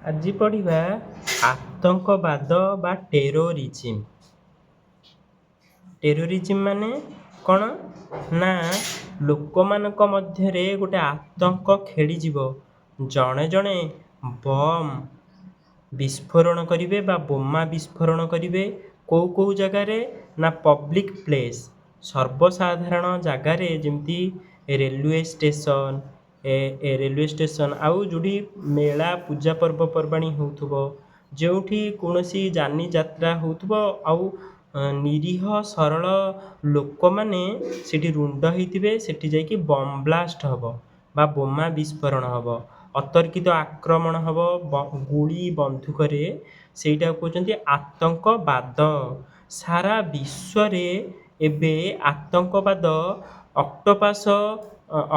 ଆଜି ପଢ଼ିବା ଆତଙ୍କବାଦ ବା ଟେରୋରିଜିମ୍। ଟେରୋରିଜିମ୍ ମାନେ କ'ଣ ନା ଲୋକମାନଙ୍କ ମଧ୍ୟରେ ଗୋଟେ ଆତଙ୍କ ଖେଳିଯିବ, ଜଣେ ଜଣେ ବମ୍ ବିସ୍ଫୋରଣ କରିବେ ବା ବୋମା ବିସ୍ଫୋରଣ କରିବେ। କେଉଁ କେଉଁ ଜାଗାରେ ନା ପବ୍ଲିକ୍ ପ୍ଲେସ୍, ସର୍ବସାଧାରଣ ଜାଗାରେ, ଯେମିତି ରେଲୱେ ଷ୍ଟେସନ, ରେଲୱେ ଷ୍ଟେସନ ଆଉ ଯେଉଁଠି ମେଳା ପୂଜା ପର୍ବପର୍ବାଣୀ ହେଉଥିବ, ଯେଉଁଠି କୌଣସି ଯାନି ଯାତ୍ରା ହେଉଥିବ ଆଉ ନିରୀହ ସରଳ ଲୋକମାନେ ସେଠି ରୁଣ୍ଡ ହେଇଥିବେ, ସେଠି ଯାଇକି ବମ୍ ବ୍ଲାଷ୍ଟ ହେବ ବା ବୋମା ବିସ୍ଫୋରଣ ହେବ, ଅତର୍କିତ ଆକ୍ରମଣ ହେବ ଗୁଳି ବନ୍ଧୁକରେ, ସେଇଟାକୁ କହୁଛନ୍ତି ଆତଙ୍କବାଦ। ସାରା ବିଶ୍ୱରେ ଏବେ ଆତଙ୍କବାଦ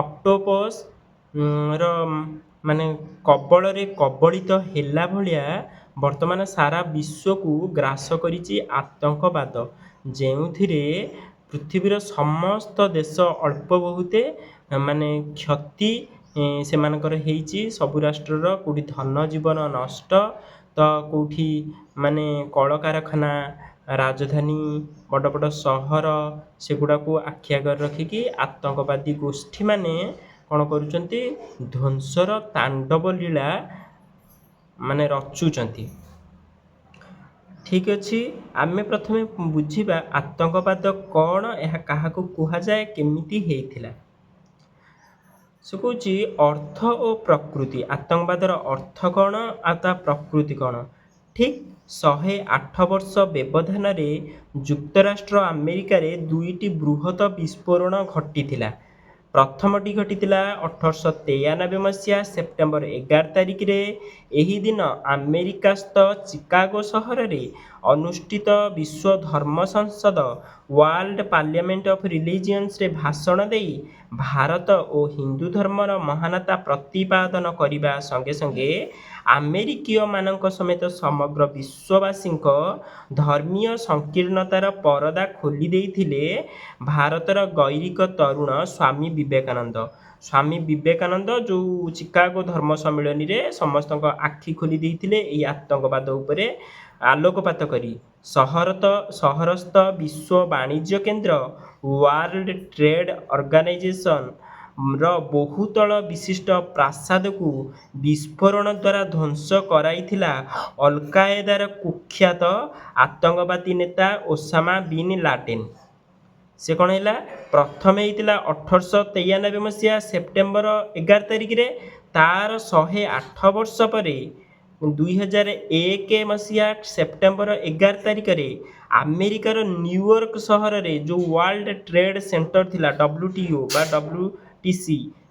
ଅକ୍ଟୋପସ୍ ର ମାନେ କବଳରେ କବଳିତ ହେଲା ଭଳିଆ ବର୍ତ୍ତମାନ ସାରା ବିଶ୍ୱକୁ ଗ୍ରାସ କରିଛି ଆତଙ୍କବାଦ, ଯେଉଁଥିରେ ପୃଥିବୀର ସମସ୍ତ ଦେଶ ଅଳ୍ପ ବହୁତେ ମାନେ କ୍ଷତି ସେମାନଙ୍କର ହେଇଛି। ସବୁ ରାଷ୍ଟ୍ରର କେଉଁଠି ଧନ ଜୀବନ ନଷ୍ଟ ତ କେଉଁଠି ମାନେ କଳକାରଖାନା, ରାଜଧାନୀ, ବଡ଼ ବଡ଼ ସହର, ସେଗୁଡ଼ାକୁ ଆଖି ଆଗରେ ରଖିକି ଆତଙ୍କବାଦୀ ଗୋଷ୍ଠୀମାନେ କ'ଣ କରୁଛନ୍ତି? ଧ୍ୱଂସର ତାଣ୍ଡବ ଲୀଳା ମାନେ ରଚୁଛନ୍ତି। ଠିକ୍ ଅଛି, ଆମେ ପ୍ରଥମେ ବୁଝିବା ଆତଙ୍କବାଦ କ'ଣ, ଏହା କାହାକୁ କୁହାଯାଏ, କେମିତି ହେଇଥିଲା। ସେ କହୁଛି ଅର୍ଥ ଓ ପ୍ରକୃତି। ଆତଙ୍କବାଦର ଅର୍ଥ କ'ଣ ଆଉ ତା ପ୍ରକୃତି କ'ଣ? ଠିକ୍ 108 ବର୍ଷ ବ୍ୟବଧାନରେ ଯୁକ୍ତରାଷ୍ଟ୍ର ଆମେରିକାରେ ଦୁଇଟି ବୃହତ ବିସ୍ଫୋରଣ ଘଟିଥିଲା। ପ୍ରଥମଟି ଘଟିଥିଲା 1893 ମସିହା ସେପ୍ଟେମ୍ବର 11 ତାରିଖରେ। ଏହି ଦିନ ଆମେରିକାସ୍ଥ ଚିକାଗୋ ସହରରେ ଅନୁଷ୍ଠିତ ବିଶ୍ୱ ଧର୍ମ ସଂସଦ, ୱାର୍ଲଡ ପାର୍ଲାମେଣ୍ଟ ଅଫ୍ ରିଲିଜିଅନ୍ସରେ ଭାଷଣ ଦେଇ ଭାରତ ଓ ହିନ୍ଦୁ ଧର୍ମର ମହାନତା ପ୍ରତିପାଦନ କରିବା ସଙ୍ଗେ ସଙ୍ଗେ ଆମେରିକୀୟମାନଙ୍କ ସମେତ ସମଗ୍ର ବିଶ୍ୱବାସୀଙ୍କ ଧର୍ମୀୟ ସଂକୀର୍ଣ୍ଣତାର ପରଦା ଖୋଲି ଦେଇଥିଲେ ଭାରତର ଗୈରିକ ତରୁଣ ସ୍ୱାମୀ ବିବେକାନନ୍ଦ। ସ୍ୱାମୀ ବିବେକାନନ୍ଦ ଯେଉଁ ଚିକାଗୋ ଧର୍ମ ସମ୍ମିଳନୀରେ ସମସ୍ତଙ୍କ ଆଖି ଖୋଲି ଦେଇଥିଲେ ଏଇ ଆତଙ୍କବାଦ ଉପରେ ଆଲୋକପାତ କରି। ସହରସ୍ଥ ବିଶ୍ୱ ବାଣିଜ୍ୟ କେନ୍ଦ୍ର, ୱାର୍ଲଡ ଟ୍ରେଡ୍ ଅର୍ଗାନାଇଜେସନ୍ ର ବହୁତଳ ବିଶିଷ୍ଟ ପ୍ରାସାଦକୁ ବିସ୍ଫୋରଣ ଦ୍ୱାରା ଧ୍ୱଂସ କରାଇଥିଲା ଅଲକାଏଦାର କୁଖ୍ୟାତ ଆତଙ୍କବାଦୀ ନେତା ଓସାମା ବିନ୍ ଲାଡେନ୍। ସେ କ'ଣ ହେଲା? ପ୍ରଥମେ ହେଇଥିଲା 1893 ମସିହା ସେପ୍ଟେମ୍ବର 11 ତାରିଖରେ। ତାର 108 ବର୍ଷ ପରେ 2001 ମସିହା ସେପ୍ଟେମ୍ବର 11 ତାରିଖରେ ଆମେରିକାର ନ୍ୟୁୟର୍କ ସହରରେ ଯେଉଁ ୱାର୍ଲଡ ଟ୍ରେଡ୍ ସେଣ୍ଟର ଥିଲା, WTO ବା WTC,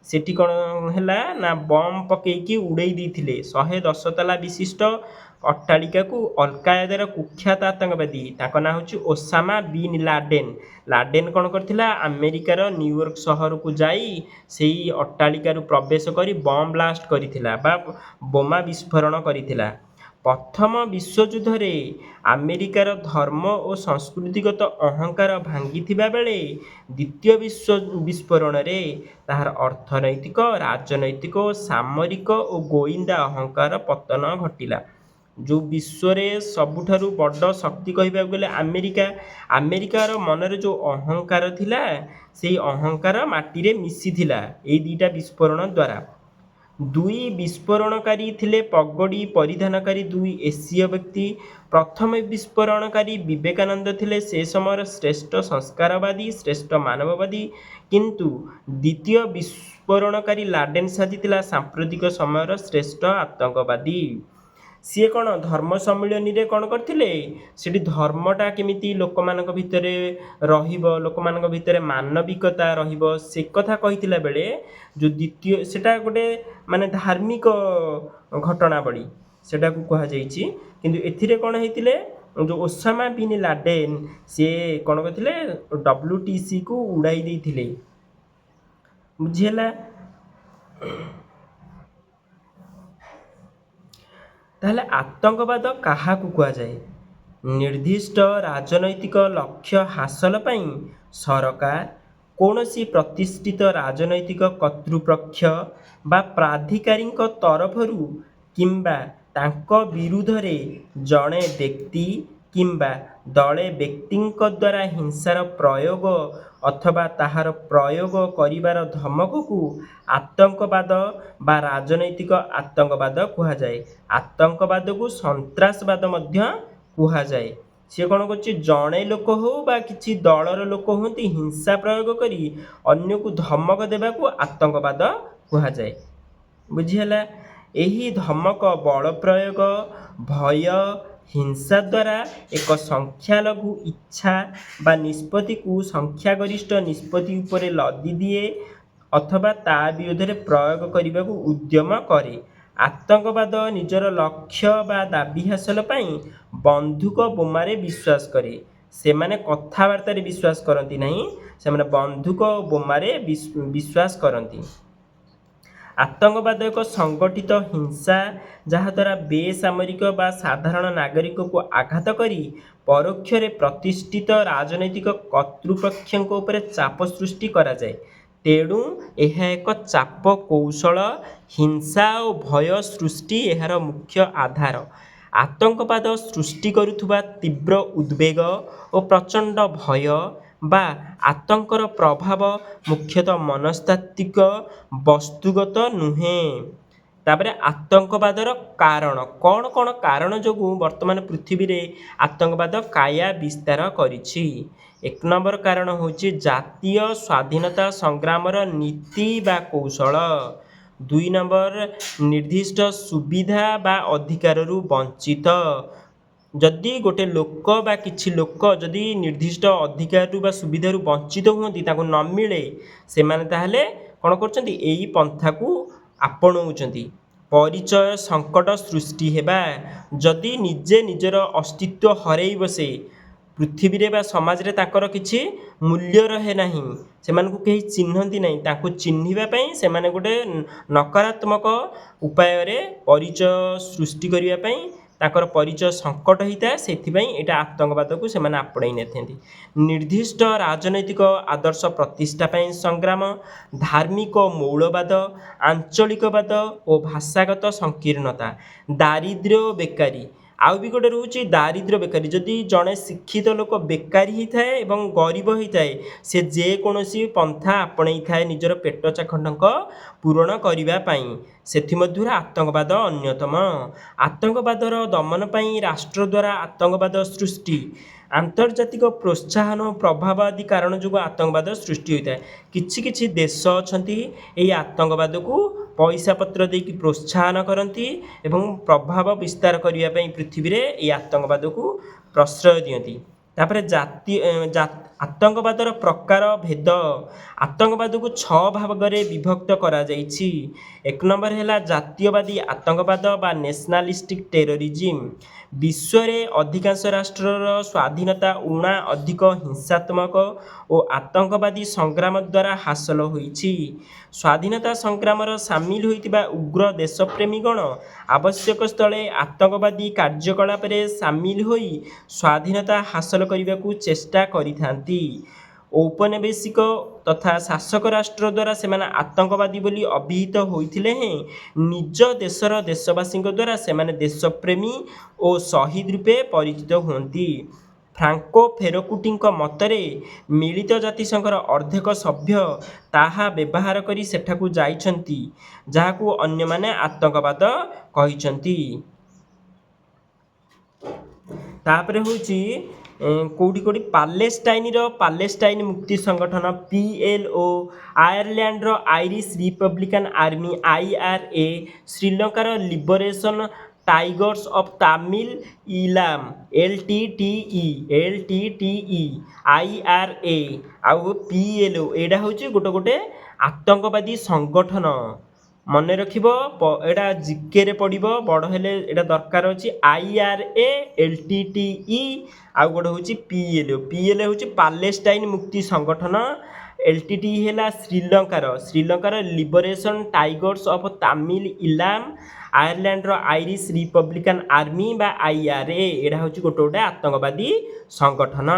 ସେଠି କ'ଣ ହେଲା ନା ବମ୍ ପକେଇକି ଉଡ଼େଇ ଦେଇଥିଲେ 110 ତାଲା ବିଶିଷ୍ଟ ଅଟ୍ଟାଳିକାକୁ ଅଲକାଏଦାର କୁଖ୍ୟାତ ଆତଙ୍କବାଦୀ, ତାଙ୍କ ନାଁ ହେଉଛି ଓସାମା ବିନ୍ ଲାଡେନ୍। ଲାଡେନ୍ କ'ଣ କରିଥିଲା? ଆମେରିକାର ନ୍ୟୁୟର୍କ ସହରକୁ ଯାଇ ସେଇ ଅଟ୍ଟାଳିକାରୁ ପ୍ରବେଶ କରି ବମ୍ ବ୍ଲାଷ୍ଟ କରିଥିଲା ବା ବୋମା ବିସ୍ଫୋରଣ କରିଥିଲା। ପ୍ରଥମ ବିଶ୍ୱଯୁଦ୍ଧରେ ଆମେରିକାର ଧର୍ମ ଓ ସଂସ୍କୃତିଗତ ଅହଙ୍କାର ଭାଙ୍ଗିଥିବା ବେଳେ ଦ୍ୱିତୀୟ ବିଶ୍ୱ ବିସ୍ଫୋରଣରେ ତାହାର ଅର୍ଥନୈତିକ, ରାଜନୈତିକ ଓ ସାମରିକ ଓ ଗୋଇନ୍ଦା ଅହଙ୍କାର ପତନ ଘଟିଲା। ଯେଉଁ ବିଶ୍ୱରେ ସବୁଠାରୁ ବଡ଼ ଶକ୍ତି କହିବାକୁ ଗଲେ ଆମେରିକା, ଆମେରିକାର ମନରେ ଯେଉଁ ଅହଙ୍କାର ଥିଲା, ସେଇ ଅହଙ୍କାର ମାଟିରେ ମିଶିଥିଲା ଏଇ ଦୁଇଟା ବିସ୍ଫୋରଣ ଦ୍ୱାରା। ଦୁଇ ବିସ୍ଫୋରଣକାରୀ ଥିଲେ ପଗଡ଼ି ପରିଧାନକାରୀ ଦୁଇ ଏସୀୟ ବ୍ୟକ୍ତି। ପ୍ରଥମ ବିସ୍ଫୋରଣକାରୀ ବିବେକାନନ୍ଦ ଥିଲେ ସେ ସମୟର ଶ୍ରେଷ୍ଠ ସଂସ୍କାରବାଦୀ, ଶ୍ରେଷ୍ଠ ମାନବବାଦୀ, କିନ୍ତୁ ଦ୍ୱିତୀୟ ବିସ୍ଫୋରଣକାରୀ ଲାଡେନ୍ ସାଜିଥିଲା ସାମ୍ପ୍ରତିକ ସମୟର ଶ୍ରେଷ୍ଠ ଆତଙ୍କବାଦୀ। ସିଏ କ'ଣ ଧର୍ମ ସମ୍ମିଳନୀରେ କ'ଣ କରିଥିଲେ? ସେଠି ଧର୍ମଟା କେମିତି ଲୋକମାନଙ୍କ ଭିତରେ ରହିବ, ଲୋକମାନଙ୍କ ଭିତରେ ମାନବିକତା ରହିବ, ସେ କଥା କହିଥିଲା ବେଳେ ଯେଉଁ ଦ୍ୱିତୀୟ, ସେଟା ଗୋଟେ ମାନେ ଧାର୍ମିକ ଘଟଣାବଳୀ ସେଟାକୁ କୁହାଯାଇଛି। କିନ୍ତୁ ଏଥିରେ କ'ଣ ହେଇଥିଲେ, ଯେଉଁ ଓସାମା ବିନ୍ ଲାଡେନ୍, ସିଏ କ'ଣ କରିଥିଲେ? WTCକୁ ଉଡ଼ାଇ ଦେଇଥିଲେ। ବୁଝିହେଲା? ତାହେଲେ ଆତଙ୍କବାଦ କାହାକୁ କୁହାଯାଏ? ନିର୍ଦ୍ଦିଷ୍ଟ ରାଜନୈତିକ ଲକ୍ଷ୍ୟ ହାସଲ ପାଇଁ ସରକାର, କୌଣସି ପ୍ରତିଷ୍ଠିତ ରାଜନୈତିକ କର୍ତ୍ତୃପକ୍ଷ ବା ପ୍ରାଧିକାରୀଙ୍କ ତରଫରୁ କିମ୍ବା ତାଙ୍କ ବିରୁଦ୍ଧରେ ଜଣେ ବ୍ୟକ୍ତି କିମ୍ବା ଦଳେ ବ୍ୟକ୍ତିଙ୍କ ଦ୍ୱାରା ହିଂସାର ପ୍ରୟୋଗ ଅଥବା ତାହାର ପ୍ରୟୋଗ କରିବାର ଧମକକୁ ଆତଙ୍କବାଦ ବା ରାଜନୈତିକ ଆତଙ୍କବାଦ କୁହାଯାଏ। ଆତଙ୍କବାଦକୁ ସନ୍ତ୍ରାସବାଦ ମଧ୍ୟ କୁହାଯାଏ। ସିଏ କ'ଣ କରୁଛି? ଜଣେ ଲୋକ ହଉ ବା କିଛି ଦଳର ଲୋକ ହୁଅନ୍ତି, ହିଂସା ପ୍ରୟୋଗ କରି ଅନ୍ୟକୁ ଧମକ ଦେବାକୁ ଆତଙ୍କବାଦ କୁହାଯାଏ। ବୁଝିହେଲା? ଏହି ଧମକ ବଳ ପ୍ରୟୋଗ, ଭୟ, ହିଂସା ଦ୍ୱାରା ଏକ ସଂଖ୍ୟାଲଘୁ ଇଚ୍ଛା ବା ନିଷ୍ପତ୍ତିକୁ ସଂଖ୍ୟାଗରିଷ୍ଠ ନିଷ୍ପତ୍ତି ଉପରେ ଲଦି ଦିଏ ଅଥବା ତା ବିରୋଧରେ ପ୍ରୟୋଗ କରିବାକୁ ଉଦ୍ୟମ କରେ। ଆତଙ୍କବାଦ ନିଜର ଲକ୍ଷ୍ୟ ବା ଦାବି ହାସଲ ପାଇଁ ବନ୍ଧୁକ ବୋମାରେ ବିଶ୍ୱାସ କରେ। ସେମାନେ କଥାବାର୍ତ୍ତାରେ ବିଶ୍ୱାସ କରନ୍ତି ନାହିଁ, ସେମାନେ ବନ୍ଧୁକ ଓ ବୋମାରେ ବିଶ୍ୱାସ କରନ୍ତି। ଆତଙ୍କବାଦ ଏକ ସଂଗଠିତ ହିଂସା, ଯାହାଦ୍ୱାରା ବେସାମରିକ ବା ସାଧାରଣ ନାଗରିକଙ୍କୁ ଆଘାତ କରି ପରୋକ୍ଷରେ ପ୍ରତିଷ୍ଠିତ ରାଜନୈତିକ କର୍ତ୍ତୃପକ୍ଷଙ୍କ ଉପରେ ଚାପ ସୃଷ୍ଟି କରାଯାଏ। ତେଣୁ ଏହା ଏକ ଚାପ କୌଶଳ। ହିଂସା ଓ ଭୟ ସୃଷ୍ଟି ଏହାର ମୁଖ୍ୟ ଆଧାର। ଆତଙ୍କବାଦ ସୃଷ୍ଟି କରୁଥିବା ତୀବ୍ର ଉଦ୍ବେଗ ଓ ପ୍ରଚଣ୍ଡ ଭୟ ବା ଆତଙ୍କର ପ୍ରଭାବ ମୁଖ୍ୟତଃ ମନସ୍ତାତ୍ତ୍ୱିକ, ବସ୍ତୁଗତ ନୁହେଁ। ତାପରେ ଆତଙ୍କବାଦର କାରଣ। କ'ଣ କ'ଣ କାରଣ ଯୋଗୁଁ ବର୍ତ୍ତମାନ ପୃଥିବୀରେ ଆତଙ୍କବାଦ କାୟା ବିସ୍ତାର କରିଛି? ଏକ ନମ୍ବର କାରଣ ହେଉଛି ଜାତୀୟ ସ୍ୱାଧୀନତା ସଂଗ୍ରାମର ନୀତି ବା କୌଶଳ। ଦୁଇ ନମ୍ବର, ନିର୍ଦ୍ଦିଷ୍ଟ ସୁବିଧା ବା ଅଧିକାରରୁ ବଞ୍ଚିତ। ଯଦି ଗୋଟେ ଲୋକ ବା କିଛି ଲୋକ ଯଦି ନିର୍ଦ୍ଦିଷ୍ଟ ଅଧିକାରରୁ ବା ସୁବିଧାରୁ ବଞ୍ଚିତ ହୁଅନ୍ତି, ତାଙ୍କୁ ନ ମିଳେ, ସେମାନେ ତାହେଲେ କ'ଣ କରୁଛନ୍ତି? ଏଇ ପନ୍ଥାକୁ ଆପଣାଉଛନ୍ତି। ପରିଚୟ ସଙ୍କଟ ସୃଷ୍ଟି ହେବା। ଯଦି ନିଜେ ନିଜର ଅସ୍ତିତ୍ୱ ହରେଇ ବସେ, ପୃଥିବୀରେ ବା ସମାଜରେ ତାଙ୍କର କିଛି ମୂଲ୍ୟ ରହେ ନାହିଁ, ସେମାନଙ୍କୁ କେହି ଚିହ୍ନନ୍ତି ନାହିଁ, ତାଙ୍କୁ ଚିହ୍ନିବା ପାଇଁ ସେମାନେ ଗୋଟେ ନକାରାତ୍ମକ ଉପାୟରେ ପରିଚୟ ସୃଷ୍ଟି କରିବା ପାଇଁ ତାଙ୍କର ପରିଚୟ ସଙ୍କଟ ହେଇଥାଏ। ସେଥିପାଇଁ ଏଇଟା ଆତଙ୍କବାଦକୁ ସେମାନେ ଆପଣେଇ ନେଇଥାନ୍ତି। ନିର୍ଦ୍ଦିଷ୍ଟ ରାଜନୈତିକ ଆଦର୍ଶ ପ୍ରତିଷ୍ଠା ପାଇଁ ସଂଗ୍ରାମ, ଧାର୍ମିକ ମୌଳବାଦ, ଆଞ୍ଚଳିକବାଦ ଓ ଭାଷାଗତ ସଂକୀର୍ଣ୍ଣତା, ଦାରିଦ୍ର୍ୟ ଓ ବେକାରୀ। ଆଉ ବି ଗୋଟେ ରହୁଛି ଦାରିଦ୍ର୍ୟ, ବେକାରୀ। ଯଦି ଜଣେ ଶିକ୍ଷିତ ଲୋକ ବେକାରୀ ହେଇଥାଏ ଏବଂ ଗରିବ ହେଇଥାଏ, ସେ ଯେକୌଣସି ପନ୍ଥା ଆପଣେଇଥାଏ ନିଜର ପେଟ ଚାଖଣ୍ଡକ ପୂରଣ କରିବା ପାଇଁ। ସେଥିମଧ୍ୟରୁ ଆତଙ୍କବାଦ ଅନ୍ୟତମ। ଆତଙ୍କବାଦର ଦମନ ପାଇଁ ରାଷ୍ଟ୍ର ଦ୍ୱାରା ଆତଙ୍କବାଦ ସୃଷ୍ଟି, ଆନ୍ତର୍ଜାତିକ ପ୍ରୋତ୍ସାହନ ଓ ପ୍ରଭାବ ଆଦି କାରଣ ଯୋଗୁଁ ଆତଙ୍କବାଦ ସୃଷ୍ଟି ହୋଇଥାଏ। କିଛି କିଛି ଦେଶ ଅଛନ୍ତି, ଏଇ ଆତଙ୍କବାଦକୁ ପଇସା ପତ୍ର ଦେଇକି ପ୍ରୋତ୍ସାହନ କରନ୍ତି ଏବଂ ପ୍ରଭାବ ବିସ୍ତାର କରିବା ପାଇଁ ପୃଥିବୀରେ ଏଇ ଆତଙ୍କବାଦକୁ ପ୍ରଶ୍ରୟ ଦିଅନ୍ତି। ତାପରେ ଜାତି ଆତଙ୍କବାଦର ପ୍ରକାର ଭେଦ। ଆତଙ୍କବାଦକୁ ଛଅ ଭାଗରେ ବିଭକ୍ତ କରାଯାଇଛି। ଏକ ନମ୍ବର ହେଲା ଜାତୀୟବାଦୀ ଆତଙ୍କବାଦ ବା ନ୍ୟାସନାଲିଷ୍ଟିକ୍ ଟେରରିଜିମ୍। ବିଶ୍ୱରେ ଅଧିକାଂଶ ରାଷ୍ଟ୍ରର ସ୍ୱାଧୀନତା ଊଣା ଅଧିକ ହିଂସାତ୍ମକ ଓ ଆତଙ୍କବାଦୀ ସଂଗ୍ରାମ ଦ୍ୱାରା ହାସଲ ହୋଇଛି। ସ୍ୱାଧୀନତା ସଂଗ୍ରାମର ସାମିଲ ହୋଇଥିବା ଉଗ୍ର ଦେଶପ୍ରେମୀଗଣ ଆବଶ୍ୟକ ସ୍ଥଳେ ଆତଙ୍କବାଦୀ କାର୍ଯ୍ୟକଳାପରେ ସାମିଲ ହୋଇ ସ୍ୱାଧୀନତା ହାସଲ କରିବାକୁ ଚେଷ୍ଟା କରିଥାନ୍ତି। ଔପନିବେଶିକ ତଥା ଶାସକ ରାଷ୍ଟ୍ର ଦ୍ୱାରା ସେମାନେ ଆତଙ୍କବାଦୀ ବୋଲି ଅଭିହିତ ହୋଇଥିଲେ ହେଁ ନିଜ ଦେଶର ଦେଶବାସୀଙ୍କ ଦ୍ୱାରା ସେମାନେ ଦେଶପ୍ରେମୀ ଓ ସହିଦ ରୂପେ ପରିଚିତ ହୁଅନ୍ତି। ଫ୍ରାଙ୍କୋ ଫେରକୁଟିଙ୍କ ମତରେ ମିଳିତ ଜାତିସଂଘର ଅର୍ଦ୍ଧେକ ସଭ୍ୟ ତାହା ବ୍ୟବହାର କରି ସେଠାକୁ ଯାଇଛନ୍ତି, ଯାହାକୁ ଅନ୍ୟମାନେ ଆତଙ୍କବାଦ କହିଛନ୍ତି। ତାପରେ ହେଉଛି କେଉଁଠି କେଉଁଠି? ପାଲେଷ୍ଟାଇନର ପାଲେଷ୍ଟାଇନ ମୁକ୍ତି ସଂଗଠନ PLO, ଆୟାରଲ୍ୟାଣ୍ଡର Irish republican army iRA, ଶ୍ରୀଲଙ୍କାର liberation tigers of Tamil Eelam LTTE, LTTE, IRA ଆଉ ପିଏଲଓ, ଏଇଟା ହେଉଛି ଗୋଟେ ଗୋଟେ ଆତଙ୍କବାଦୀ ସଂଗଠନ। ମନେ ରଖିବ, ଏଇଟା ଜିକେରେ ପଡ଼ିବ, ବଡ଼ ହେଲେ ଏଇଟା ଦରକାର ଅଛି। ଆଇଆରଏ, ଏଲଟିଟିଇ ଆଉ ଗୋଟେ ହେଉଛି ପିଏଲଓ। ପିଏଲଓ ହେଉଛି ପାଲେଷ୍ଟାଇନ ମୁକ୍ତି ସଂଗଠନ। ଏଲଟିଟିଇ ହେଲା ଶ୍ରୀଲଙ୍କାର liberation tigers of Tamil Eelam, ଆୟାରଲ୍ୟାଣ୍ଡର ଆଇରିଶ ରିପବ୍ଲିକାନ ଆର୍ମି ବା ଆଇଆରଏ। ଏଇଟା ହେଉଛି ଗୋଟେ ଗୋଟେ ଆତଙ୍କବାଦୀ ସଂଗଠନ।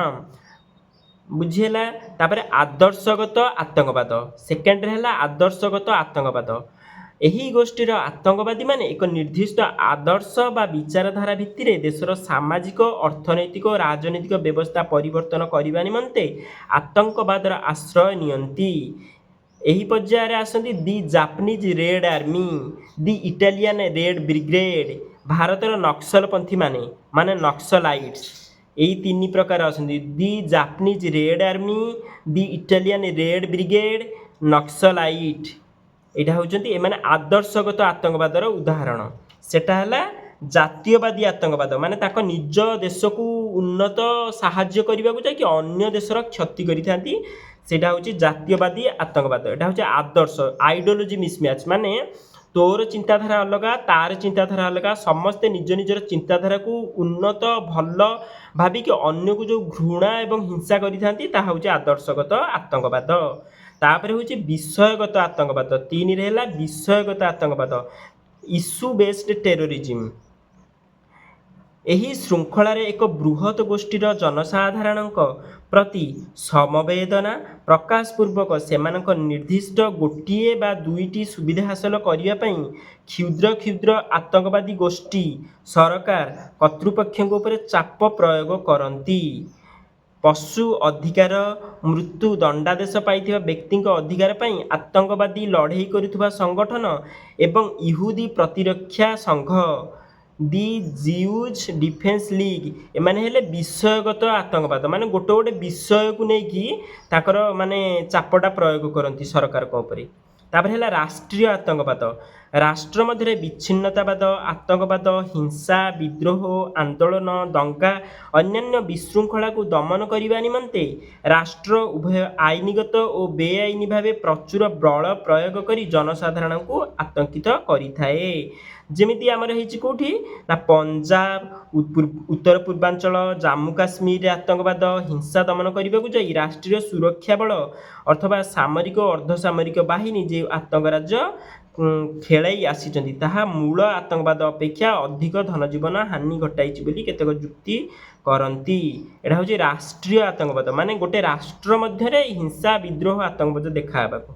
ବୁଝିହେଲା? ତାପରେ ଆଦର୍ଶଗତ ଆତଙ୍କବାଦ। ସେକେଣ୍ଡରେ ହେଲା ଆଦର୍ଶଗତ ଆତଙ୍କବାଦ। ଏହି ଗୋଷ୍ଠୀର ଆତଙ୍କବାଦୀମାନେ ଏକ ନିର୍ଦ୍ଦିଷ୍ଟ ଆଦର୍ଶ ବା ବିଚାରଧାରା ଭିତ୍ତିରେ ଦେଶର ସାମାଜିକ, ଅର୍ଥନୈତିକ ଓ ରାଜନୈତିକ ବ୍ୟବସ୍ଥା ପରିବର୍ତ୍ତନ କରିବା ନିମନ୍ତେ ଆତଙ୍କବାଦର ଆଶ୍ରୟ ନିଅନ୍ତି। ଏହି ପର୍ଯ୍ୟାୟରେ ଆସନ୍ତି the Japanese Red Army, the Italian Red Brigade, ଭାରତର ନକ୍ସଲପନ୍ଥୀମାନେ, ମାନେ ନକ୍ସଲାଇଟ୍ସ। ଏଇ ତିନି ପ୍ରକାର ଅଛନ୍ତି: the Japanese Red Army, the Italian Red Brigade, Naxalite. ଏଇଟା ହେଉଛନ୍ତି ଏମାନେ ଆଦର୍ଶଗତ ଆତଙ୍କବାଦର ଉଦାହରଣ। ସେଟା ହେଲା ଜାତୀୟବାଦୀ ଆତଙ୍କବାଦ, ମାନେ ତାଙ୍କ ନିଜ ଦେଶକୁ ଉନ୍ନତ ସାହାଯ୍ୟ କରିବାକୁ ଯାଇକି ଅନ୍ୟ ଦେଶର କ୍ଷତି କରିଥାନ୍ତି। ସେଇଟା ହେଉଛି ଜାତୀୟବାଦୀ ଆତଙ୍କବାଦ। ଏଇଟା ହେଉଛି ଆଦର୍ଶ, ଆଇଡିଓଲୋଜି ମିସମ୍ୟାଚ୍, ମାନେ ତୋର ଚିନ୍ତାଧାରା ଅଲଗା, ତାର ଚିନ୍ତାଧାରା ଅଲଗା। ସମସ୍ତେ ନିଜ ନିଜର ଚିନ୍ତାଧାରାକୁ ଉନ୍ନତ ଭଲ ଭାବିକି ଅନ୍ୟକୁ ଯେଉଁ ଘୃଣା ଏବଂ ହିଂସା କରିଥାନ୍ତି, ତାହା ହେଉଛି ଆଦର୍ଶଗତ ଆତଙ୍କବାଦ। ତାପରେ ହେଉଛି ବିଷୟଗତ ଆତଙ୍କବାଦ। ତିନିରେ ହେଲା ବିଷୟଗତ ଆତଙ୍କବାଦ, ଇସ୍ୟୁ ବେସ୍ଡ ଟେରୋରିଜିମ୍। ଏହି ଶୃଙ୍ଖଳାରେ ଏକ ବୃହତ ଗୋଷ୍ଠୀର ଜନସାଧାରଣଙ୍କ ପ୍ରତି ସମବେଦନା ପ୍ରକାଶ ପୂର୍ବକ ସେମାନଙ୍କ ନିର୍ଦ୍ଦିଷ୍ଟ ଗୋଟିଏ ବା ଦୁଇଟି ସୁବିଧା ହାସଲ କରିବା ପାଇଁ କ୍ଷୁଦ୍ର କ୍ଷୁଦ୍ର ଆତଙ୍କବାଦୀ ଗୋଷ୍ଠୀ ସରକାର କର୍ତ୍ତୃପକ୍ଷଙ୍କ ଉପରେ ଚାପ ପ୍ରୟୋଗ କରନ୍ତି। ପଶୁ ଅଧିକାର, ମୃତ୍ୟୁ ଦଣ୍ଡାଦେଶ ପାଇଥିବା ବ୍ୟକ୍ତିଙ୍କ ଅଧିକାର ପାଇଁ ଆତଙ୍କବାଦୀ ଲଢ଼େଇ କରୁଥିବା ସଂଗଠନ ଏବଂ ଇହୁଦୀ ପ୍ରତିରକ୍ଷା ସଂଘ, ଦି ଜିଉଜ୍ ଡିଫେନ୍ସ ଲିଗ୍, ଏମାନେ ହେଲେ ବିଷୟଗତ ଆତଙ୍କବାଦ। ମାନେ ଗୋଟେ ଗୋଟେ ବିଷୟକୁ ନେଇକି ତାଙ୍କର ମାନେ ଚାପଟା ପ୍ରୟୋଗ କରନ୍ତି ସରକାରଙ୍କ ଉପରେ। ତାପରେ ହେଲା ରାଷ୍ଟ୍ରୀୟ ଆତଙ୍କବାଦ। ରାଷ୍ଟ୍ର ମଧ୍ୟରେ ବିଚ୍ଛିନ୍ନତାବାଦ, ଆତଙ୍କବାଦ, ହିଂସା, ବିଦ୍ରୋହ, ଆନ୍ଦୋଳନ, ଦଙ୍ଗା, ଅନ୍ୟାନ୍ୟ ବିଶୃଙ୍ଖଳାକୁ ଦମନ କରିବା ନିମନ୍ତେ ରାଷ୍ଟ୍ର ଉଭୟ ଆଇନଗତ ଓ ବେଆଇନ ଭାବେ ପ୍ରଚୁର ବଳ ପ୍ରୟୋଗ କରି ଜନସାଧାରଣଙ୍କୁ ଆତଙ୍କିତ କରିଥାଏ। ଯେମିତି ଆମର ହେଇଛି କେଉଁଠି ନା ପଞ୍ଜାବ, ଉତ୍ତର ପୂର୍ବାଞ୍ଚଳ, ଜାମ୍ମୁ କାଶ୍ମୀରରେ ଆତଙ୍କବାଦ ହିଂସା ଦମନ କରିବାକୁ ଯାଇ ରାଷ୍ଟ୍ରୀୟ ସୁରକ୍ଷା ବଳ ଅଥବା ସାମରିକ ଓ ଅର୍ଦ୍ଧସାମରିକ ବାହିନୀ ଯେଉଁ ଆତଙ୍କ ରାଜ ଖେଳାଇ ଆସିଛନ୍ତି, ତାହା ମୂଳ ଆତଙ୍କବାଦ ଅପେକ୍ଷା ଅଧିକ ଧନଜୀବନ ହାନି ଘଟାଇଛି ବୋଲି କେତେକ ଯୁକ୍ତି କରନ୍ତି। ଏଇଟା ହେଉଛି ରାଷ୍ଟ୍ରୀୟ ଆତଙ୍କବାଦ, ମାନେ ଗୋଟେ ରାଷ୍ଟ୍ର ମଧ୍ୟରେ ହିଂସା, ବିଦ୍ରୋହ, ଆତଙ୍କବାଦ ଦେଖା ହେବାକୁ।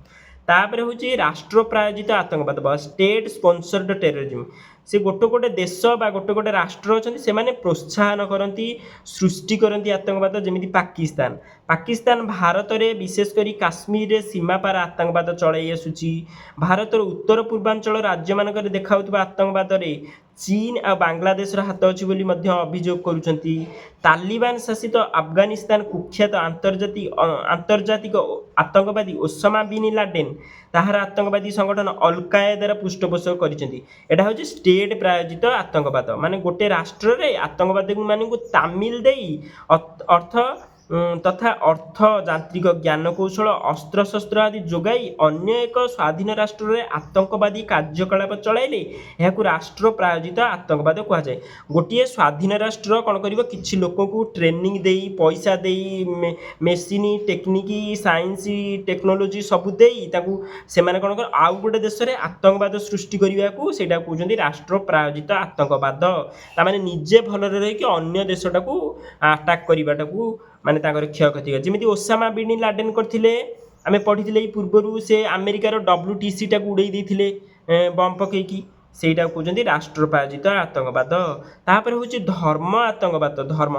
ତାପରେ ହେଉଛି ରାଷ୍ଟ୍ର ପ୍ରାୟୋଜିତ ଆତଙ୍କବାଦ ବା ଷ୍ଟେଟ୍ ସ୍ପନ୍ସର୍ଡ ଟେରୋରିଜିମ୍। ସେ ଗୋଟେ ଗୋଟେ ଦେଶ ବା ଗୋଟେ ଗୋଟେ ରାଷ୍ଟ୍ର ଅଛନ୍ତି, ସେମାନେ ପ୍ରୋତ୍ସାହନ କରନ୍ତି, ସୃଷ୍ଟି କରନ୍ତି ଆତଙ୍କବାଦ। ଯେମିତି ପାକିସ୍ତାନ। ପାକିସ୍ତାନ ଭାରତରେ, ବିଶେଷ କରି କାଶ୍ମୀରରେ ସୀମାପାର ଆତଙ୍କବାଦ ଚଳାଇ ଆସୁଛି। ଭାରତର ଉତ୍ତର ପୂର୍ବାଞ୍ଚଳ ରାଜ୍ୟମାନଙ୍କରେ ଦେଖାଉଥିବା ଆତଙ୍କବାଦରେ ଚୀନ ଆଉ ବାଂଲାଦେଶର ହାତ ଅଛି ବୋଲି ମଧ୍ୟ ଅଭିଯୋଗ କରୁଛନ୍ତି। ତାଲିବାନ ଶାସିତ ଆଫଗାନିସ୍ତାନ କୁଖ୍ୟାତ ଆନ୍ତର୍ଜାତିକ ଆତଙ୍କବାଦୀ ଓସାମା ବିନ୍ ଲାଡେନ୍ ତାହାର ଆତଙ୍କବାଦୀ ସଂଗଠନ ଅଲକାଏଦାର ପୃଷ୍ଠପୋଷକ କରିଛନ୍ତି। ଏଇଟା ହେଉଛି ଷ୍ଟେଟ୍ ପ୍ରାୟୋଜିତ ଆତଙ୍କବାଦ, ମାନେ ଗୋଟେ ରାଷ୍ଟ୍ରରେ ଆତଙ୍କବାଦୀମାନଙ୍କୁ ତାଲିମ ଦେଇ ଅର୍ଥ ତଥା ଅର୍ଥ, ଯାନ୍ତ୍ରିକ ଜ୍ଞାନକୌଶଳ, ଅସ୍ତ୍ରଶସ୍ତ୍ର ଆଦି ଯୋଗାଇ ଅନ୍ୟ ଏକ ସ୍ୱାଧୀନ ରାଷ୍ଟ୍ରରେ ଆତଙ୍କବାଦୀ କାର୍ଯ୍ୟକଳାପ ଚଳାଇଲେ ଏହାକୁ ରାଷ୍ଟ୍ର ପ୍ରାୟୋଜିତ ଆତଙ୍କବାଦ କୁହାଯାଏ। ଗୋଟିଏ ସ୍ୱାଧୀନ ରାଷ୍ଟ୍ର କ'ଣ କରିବ? କିଛି ଲୋକଙ୍କୁ ଟ୍ରେନିଂ ଦେଇ, ପଇସା ଦେଇ, ମେସିନ୍, ଟେକ୍ନିକ୍, ସାଇନ୍ସ, ଟେକ୍ନୋଲୋଜି ସବୁ ଦେଇ ତାକୁ ସେମାନେ କ'ଣ କର ଆଉ ଗୋଟେ ଦେଶରେ ଆତଙ୍କବାଦ ସୃଷ୍ଟି କରିବାକୁ, ସେଇଟା କହୁଛନ୍ତି ରାଷ୍ଟ୍ର ପ୍ରାୟୋଜିତ ଆତଙ୍କବାଦ। ତାମାନେ ନିଜେ ଭଲରେ ରହିକି ଅନ୍ୟ ଦେଶଟାକୁ ଆଟାକ୍ କରିବାଟାକୁ, ମାନେ ତାଙ୍କର କ୍ଷୟକ୍ଷତି। ଯେମିତି ଓସାମା ବିନ୍ ଲାଡେନ୍ କରିଥିଲେ, ଆମେ ପଢ଼ିଥିଲେ ଏଇ ପୂର୍ବରୁ, ସେ ଆମେରିକାର ଡବ୍ଲ୍ୟୁଟିସିଟାକୁ ଉଡ଼େଇ ଦେଇଥିଲେ ବମ୍ ପକେଇକି। ସେଇଟାକୁ କହୁଛନ୍ତି ରାଷ୍ଟ୍ର ପ୍ରାୟୋଜିତ ଆତଙ୍କବାଦ। ତାପରେ ହେଉଛି ଧର୍ମ ଆତଙ୍କବାଦ। ଧର୍ମ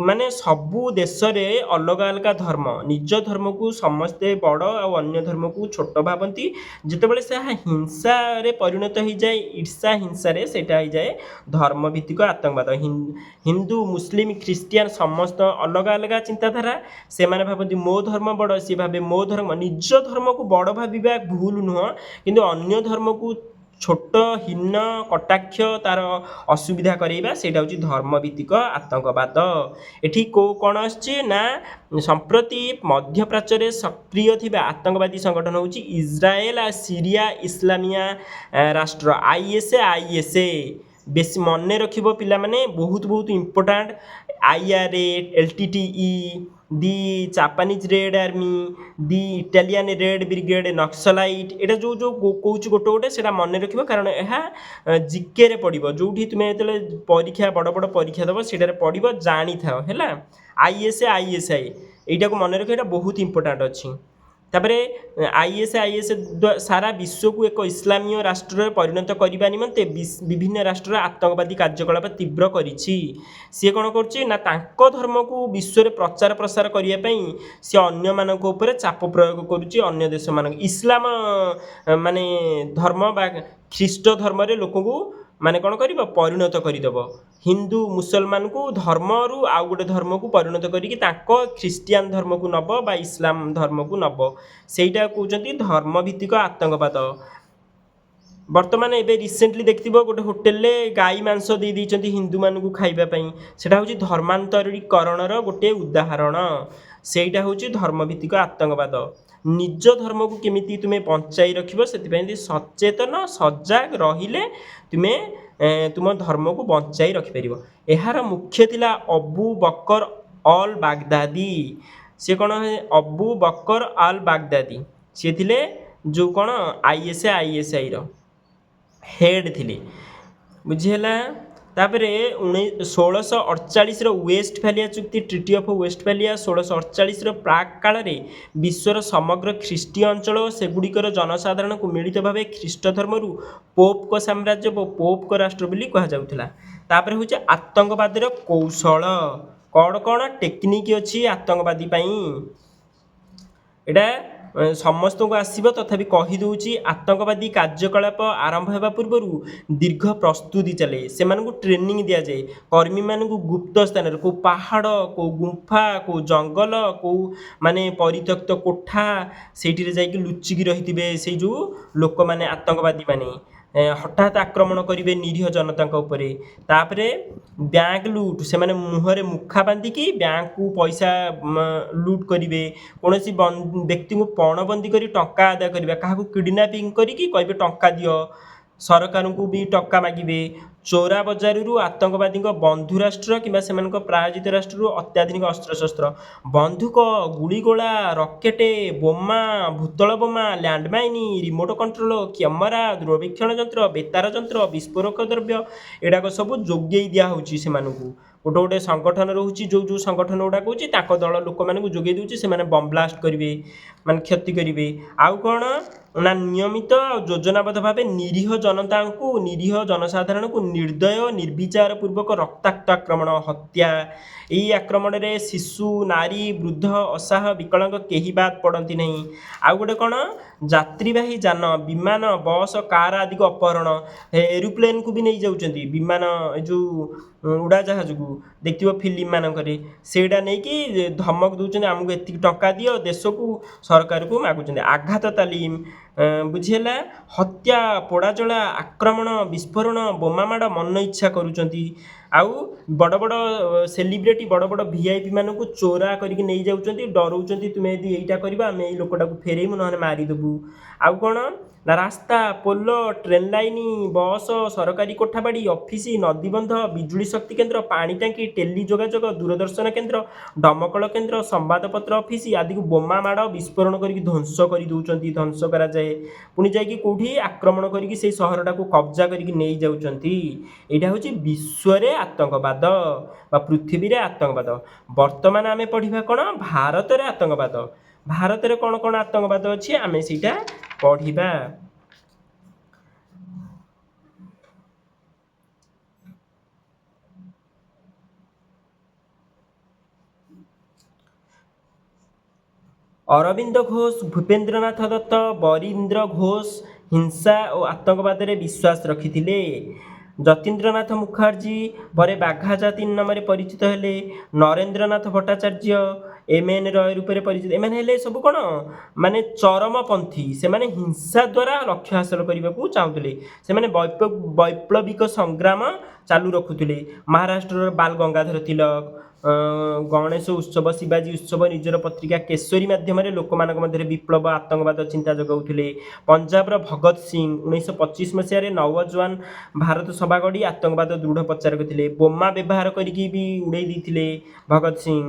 ମାନେ ସବୁ ଦେଶରେ ଅଲଗା ଅଲଗା ଧର୍ମ। ନିଜ ଧର୍ମକୁ ସମସ୍ତେ ବଡ଼ ଆଉ ଅନ୍ୟ ଧର୍ମକୁ ଛୋଟ ଭାବନ୍ତି। ଯେତେବେଳେ ସେ ହିଂସାରେ ପରିଣତ ହେଇଯାଏ, ଈର୍ଷା ହିଂସାରେ, ସେଇଟା ହେଇଯାଏ ଧର୍ମଭିତ୍ତିକ ଆତଙ୍କବାଦ। ହିନ୍ଦୁ, ମୁସଲିମ, ଖ୍ରୀଷ୍ଟିଆନ ସମସ୍ତ ଅଲଗା ଅଲଗା ଚିନ୍ତାଧାରା। ସେମାନେ ଭାବନ୍ତି ମୋ ଧର୍ମ ବଡ଼, ସିଏ ଭାବେ ମୋ ଧର୍ମ। ନିଜ ଧର୍ମକୁ ବଡ଼ ଭାବିବା ଭୁଲ ନୁହଁ, କିନ୍ତୁ ଅନ୍ୟ ଧର୍ମକୁ ଛୋଟ, ହୀନ, କଟାକ୍ଷ, ତାର ଅସୁବିଧା କରେଇବା, ସେଇଟା ହେଉଛି ଧର୍ମଭିତ୍ତିକ ଆତଙ୍କବାଦ। ଏଠି କେଉଁ କ'ଣ ଆସୁଛି ନା ସମ୍ପ୍ରତି ମଧ୍ୟପ୍ରାଚ୍ୟରେ ସକ୍ରିୟ ଥିବା ଆତଙ୍କବାଦୀ ସଂଗଠନ ହେଉଛି ଇସ୍ରାଏଲ ଆଉ ସିରିଆ ଇସଲାମିଆ ରାଷ୍ଟ୍ର, ଆଇଏସ୍ଏ। ଆଇଏସ୍ଏ ବେଶୀ ମନେ ରଖିବ ପିଲାମାନେ, ବହୁତ ବହୁତ important. IRA, LTTE, the Japanese Red Army, the Italian Red Brigade, Naxalite. ଏଇଟା ଯେଉଁ ଯେଉଁ କହୁଛି ଗୋଟେ ଗୋଟେ, ସେଇଟା ମନେ ରଖିବ, କାରଣ ଏହା ଜିକେରେ ପଡ଼ିବ। ଯେଉଁଠି ତୁମେ ଯେତେବେଳେ ପରୀକ୍ଷା, ବଡ଼ ବଡ଼ ପରୀକ୍ଷା ଦେବ, ସେଇଟାରେ ପଡ଼ିବ, ଜାଣିଥାଅ। ହେଲା ଆଇଏସ୍ଏ, ଆଇଏସ୍ଆଇ, ଏଇଟାକୁ ମନେ ରଖିବ, ଏଇଟା ବହୁତ ଇମ୍ପୋର୍ଟାଣ୍ଟ ଅଛି। ତାପରେ ଆଇଏସ୍ଆଇଏସ୍ ସାରା ବିଶ୍ୱକୁ ଏକ ଇସଲାମୀୟ ରାଷ୍ଟ୍ରରେ ପରିଣତ କରିବା ନିମନ୍ତେ ବିଭିନ୍ନ ରାଷ୍ଟ୍ରର ଆତଙ୍କବାଦୀ କାର୍ଯ୍ୟକଳାପ ତୀବ୍ର କରିଛି। ସିଏ କ'ଣ କରୁଛି ନା ତାଙ୍କ ଧର୍ମକୁ ବିଶ୍ୱରେ ପ୍ରଚାର ପ୍ରସାର କରିବା ପାଇଁ ସିଏ ଅନ୍ୟମାନଙ୍କ ଉପରେ ଚାପ ପ୍ରୟୋଗ କରୁଛି। ଅନ୍ୟ ଦେଶମାନଙ୍କ ଇସଲାମ ମାନେ ଧର୍ମ ବା ଖ୍ରୀଷ୍ଟ ଧର୍ମରେ ଲୋକଙ୍କୁ ମାନେ କ'ଣ କରିବ, ପରିଣତ କରିଦେବ। ହିନ୍ଦୁ ମୁସଲମାନକୁ ଧର୍ମରୁ ଆଉ ଗୋଟେ ଧର୍ମକୁ ପରିଣତ କରିକି ତାଙ୍କ ଖ୍ରୀଷ୍ଟିଆନ ଧର୍ମକୁ ନେବ ବା ଇସଲାମ ଧର୍ମକୁ ନେବ, ସେଇଟା କହୁଛନ୍ତି ଧର୍ମଭିତ୍ତିକ ଆତଙ୍କବାଦ। ବର୍ତ୍ତମାନ ଏବେ ରିସେଣ୍ଟଲି ଦେଖିଥିବ ଗୋଟେ ହୋଟେଲରେ ଗାଈ ମାଂସ ଦେଇ ଦେଇଛନ୍ତି ହିନ୍ଦୁମାନଙ୍କୁ ଖାଇବା ପାଇଁ। ସେଇଟା ହେଉଛି ଧର୍ମାନ୍ତରୀକରଣର ଗୋଟେ ଉଦାହରଣ। ସେଇଟା ହେଉଛି ଧର୍ମଭିତ୍ତିକ ଆତଙ୍କବାଦ। ନିଜ ଧର୍ମକୁ କେମିତି ତୁମେ ବଞ୍ଚାଇ ରଖିବ ସେଥିପାଇଁ ସଚେତନ ସଜାଗ ରହିଲେ ତୁମେ ତୁମ ଧର୍ମକୁ ବଞ୍ଚାଇ ରଖିପାରିବ। ଏହାର ମୁଖ୍ୟ ଥିଲା ଅବୁ ବକର ଅଲ୍ ବାଗଦାଦି। ସିଏ କ'ଣ, ଅବୁ ବକର ଅଲ୍ ବାଗଦାଦି ସିଏ ଥିଲେ ଯେଉଁ କ'ଣ ଆଇଏସ୍ଆଇର ହେଡ଼୍ ଥିଲେ, ବୁଝିହେଲା। ତାପରେ 1648ର ୱେଷ୍ଟଫାଲିଆ ଚୁକ୍ତି, ଟ୍ରିଟି ଅଫ୍ ୱେଷ୍ଟଫାଲିଆ, 1648ର ପ୍ରାକ୍ କାଳରେ ବିଶ୍ୱର ସମଗ୍ର ଖ୍ରୀଷ୍ଟୀୟ ଅଞ୍ଚଳ ଓ ସେଗୁଡ଼ିକର ଜନସାଧାରଣଙ୍କୁ ମିଳିତ ଭାବେ ଖ୍ରୀଷ୍ଟ ଧର୍ମରୁ ପୋପଙ୍କ ସାମ୍ରାଜ୍ୟ ଓ ପୋପଙ୍କ ରାଷ୍ଟ୍ର ବୋଲି କୁହାଯାଉଥିଲା। ତାପରେ ହେଉଛି ଆତଙ୍କବାଦର କୌଶଳ, କ'ଣ କ'ଣ ଟେକ୍ନିକ୍ ଅଛି ଆତଙ୍କବାଦୀ ପାଇଁ, ଏଇଟା ସମସ୍ତଙ୍କୁ ଆସିବ, ତଥାପି କହିଦେଉଛି। ଆତଙ୍କବାଦୀ କାର୍ଯ୍ୟକଳାପ ଆରମ୍ଭ ହେବା ପୂର୍ବରୁ ଦୀର୍ଘ ପ୍ରସ୍ତୁତି ଚାଲେ। ସେମାନଙ୍କୁ ଟ୍ରେନିଂ ଦିଆଯାଏ। କର୍ମୀମାନଙ୍କୁ ଗୁପ୍ତ ସ୍ଥାନରେ, କେଉଁ ପାହାଡ଼, କେଉଁ ଗୁମ୍ଫା, କେଉଁ ଜଙ୍ଗଲ, କେଉଁ ମାନେ ପରିତ୍ୟକ୍ତ କୋଠା, ସେଇଠିରେ ଯାଇକି ଲୁଚିକି ରହିଥିବେ ସେଇ ଯେଉଁ ଲୋକମାନେ, ଆତଙ୍କବାଦୀମାନେ ହଠାତ୍ ଆକ୍ରମଣ କରିବେ ନିରୀହ ଜନତାଙ୍କ ଉପରେ। ତାପରେ ବ୍ୟାଙ୍କ ଲୁଟ୍, ସେମାନେ ମୁହଁରେ ମୁଖା ବାନ୍ଧିକି ବ୍ୟାଙ୍କକୁ ପଇସା ଲୁଟ୍ କରିବେ। କୌଣସି ବ୍ୟକ୍ତିଙ୍କୁ ପଣବନ୍ଦୀ କରି ଟଙ୍କା ଆଦାୟ କରିବା, କାହାକୁ କିଡ଼ନାପିଂ କରିକି କହିବେ ଟଙ୍କା ଦିଅ, ସରକାରଙ୍କୁ ବି ଟଙ୍କା ମାଗିବେ। ଚୋରା ବଜାରରୁ ଆତଙ୍କବାଦୀଙ୍କ ବନ୍ଧୁ ରାଷ୍ଟ୍ର କିମ୍ବା ସେମାନଙ୍କ ପ୍ରାୟୋଜିତ ରାଷ୍ଟ୍ରରୁ ଅତ୍ୟାଧୁନିକ ଅସ୍ତ୍ରଶସ୍ତ୍ର, ବନ୍ଧୁକ, ଗୁଳିଗୋଳା, ରକେଟ, ବୋମା, ଭୂତଳ ବୋମା, ଲ୍ୟାଣ୍ଡମାଇନ୍, ରିମୋଟ କଣ୍ଟ୍ରୋଲ କ୍ୟାମେରା, ଦୂରବୀକ୍ଷଣ ଯନ୍ତ୍ର, ବେତାର ଯନ୍ତ୍ର, ବିସ୍ଫୋରକ ଦ୍ରବ୍ୟ, ଏଗୁଡ଼ାକ ସବୁ ଯୋଗେଇ ଦିଆହେଉଛି ସେମାନଙ୍କୁ। ଗୋଟେ ଗୋଟେ ସଂଗଠନ ରହୁଛି, ଯେଉଁ ଯେଉଁ ସଂଗଠନ ଗୁଡ଼ାକ ହେଉଛି ତାଙ୍କ ଦଳ ଲୋକମାନଙ୍କୁ ଯୋଗେଇ ଦେଉଛି, ସେମାନେ ବମ୍ ବ୍ଲାଷ୍ଟ କରିବେ, ମାନେ କ୍ଷତି କରିବେ। ଆଉ କ'ଣ ନା ନିୟମିତ ଆଉ ଯୋଜନାବଦ୍ଧ ଭାବେ ନିରୀହ ଜନତାଙ୍କୁ, ନିରୀହ ଜନସାଧାରଣଙ୍କୁ ନିର୍ଦ୍ଦୟ ନିର୍ବିଚାର ପୂର୍ବକ ରକ୍ତାକ୍ତ ଆକ୍ରମଣ, ହତ୍ୟା। ଏଇ ଆକ୍ରମଣରେ ଶିଶୁ, ନାରୀ, ବୃଦ୍ଧ, ଅସହାୟ, ବିକଳାଙ୍ଗ କେହି ବାଦ ପଡ଼ନ୍ତି ନାହିଁ। ଆଉ ଗୋଟେ କ'ଣ, ଯାତ୍ରୀବାହୀ ଯାନ, ବିମାନ, ବସ୍, କାର ଆଦିକୁ ଅପହରଣ, ଏରୋପ୍ଲେନ୍କୁ ବି ନେଇଯାଉଛନ୍ତି, ବିମାନ ଏ ଯେଉଁ ଉଡ଼ାଜାହାଜକୁ ଦେଖିଥିବ ଫିଲ୍ମ ମାନଙ୍କରେ, ସେଇଟା ନେଇକି ଧମକ ଦେଉଛନ୍ତି, ଆମକୁ ଏତିକି ଟଙ୍କା ଦିଅ, ଦେଶକୁ ସରକାରକୁ ମାଗୁଛନ୍ତି। ଆଘାତ ତାଲିମ, ବୁଝିହେଲା, ହତ୍ୟା, ପୋଡ଼ାଜଳା, ଆକ୍ରମଣ, ବିସ୍ଫୋରଣ, ବୋମା ମାଡ଼ ମନ ଇଚ୍ଛା କରୁଛନ୍ତି। ଆଉ ବଡ଼ ବଡ଼ ସେଲିବ୍ରିଟି, ବଡ଼ ବଡ଼ ଭିଆଇପି ମାନଙ୍କୁ ଚୋରା କରିକି ନେଇଯାଉଛନ୍ତି, ଡରଉଛନ୍ତି, ତୁମେ ଯଦି ଏଇଟା କରିବ ଆମେ ଏଇ ଲୋକଟାକୁ ଫେରେଇବୁ, ନହେଲେ ମାରିଦେବୁ। ଆଉ କ'ଣ ନା ରାସ୍ତା, ପୋଲ, ଟ୍ରେନ୍ ଲାଇନ୍, ବସ୍, ସରକାରୀ କୋଠାବାଡ଼ି, ଅଫିସ, ନଦୀବନ୍ଧ, ବିଜୁଳି ଶକ୍ତି କେନ୍ଦ୍ର, ପାଣି ଟାଙ୍କି, ଟେଲି ଯୋଗାଯୋଗ, ଦୂରଦର୍ଶନ କେନ୍ଦ୍ର, ଦମକଳ କେନ୍ଦ୍ର, ସମ୍ବାଦପତ୍ର ଅଫିସ ଆଦିକୁ ବୋମା ମାଡ଼, ବିସ୍ଫୋରଣ କରିକି ଧ୍ୱଂସ କରିଦେଉଛନ୍ତି, ଧ୍ୱଂସ କରାଯାଏ। ପୁଣି ଯାଇକି କେଉଁଠି ଆକ୍ରମଣ କରିକି ସେଇ ସହରଟାକୁ କବ୍ଜା କରିକି ନେଇଯାଉଛନ୍ତି। ଏଇଟା ହେଉଛି ବିଶ୍ୱରେ ଆତଙ୍କବାଦ ବା ପୃଥିବୀରେ ଆତଙ୍କବାଦ। ବର୍ତ୍ତମାନ ଆମେ ପଢ଼ିବା କ'ଣ, ଭାରତରେ ଆତଙ୍କବାଦ। ଭାରତରେ କ'ଣ କ'ଣ ଆତଙ୍କବାଦ ଅଛି ଆମେ ସେଇଟା ପଢ଼ିବା। ଅରବିନ୍ଦ ଘୋଷ, ଭୂପେନ୍ଦ୍ରନାଥ ଦତ୍ତ, ବରୀନ୍ଦ୍ର ଘୋଷ ହିଂସା ଓ ଆତଙ୍କବାଦରେ ବିଶ୍ୱାସ ରଖିଥିଲେ। ଯତୀନ୍ଦ୍ରନାଥ ମୁଖାର୍ଜୀ ପରେ ବାଘା ଯତୀନ ନାମରେ ପରିଚିତ ହେଲେ। ନରେନ୍ଦ୍ରନାଥ ଭଟ୍ଟାଚାର୍ଯ୍ୟ ଏମ୍.ଏନ୍. ରୟ ରୂପରେ ପରିଚିତ। ଏମାନେ ହେଲେ ସବୁ କ'ଣ ମାନେ ଚରମପନ୍ଥୀ। ସେମାନେ ହିଂସା ଦ୍ୱାରା ଲକ୍ଷ୍ୟ ହାସଲ କରିବାକୁ ଚାହୁଁଥିଲେ। ସେମାନେ ବୈପ୍ଳବିକ ସଂଗ୍ରାମ ଚାଲୁ ରଖୁଥିଲେ। ମହାରାଷ୍ଟ୍ରର ବାଲ ଗଙ୍ଗାଧର ତିଲକ, ଗଣେଶ ଉତ୍ସବ, ଶିବାଜୀ ଉତ୍ସବ ନିଜର ପତ୍ରିକା କେଶରୀ ମାଧ୍ୟମରେ ଲୋକମାନଙ୍କ ମଧ୍ୟରେ ବିପ୍ଳବ ଆତଙ୍କବାଦ ଚିନ୍ତା ଯୋଗାଉଥିଲେ। ପଞ୍ଜାବର ଭଗତ ସିଂ 1925 ମସିହାରେ ନୌଜୱାନ ଭାରତ ସଭା ଗଢ଼ି ଆତଙ୍କବାଦ ଦୃଢ଼ ପ୍ରଚାରକ ଥିଲେ। ବୋମା ବ୍ୟବହାର କରିକି ବି ଉଡ଼େଇ ଦେଇଥିଲେ ଭଗତ ସିଂ,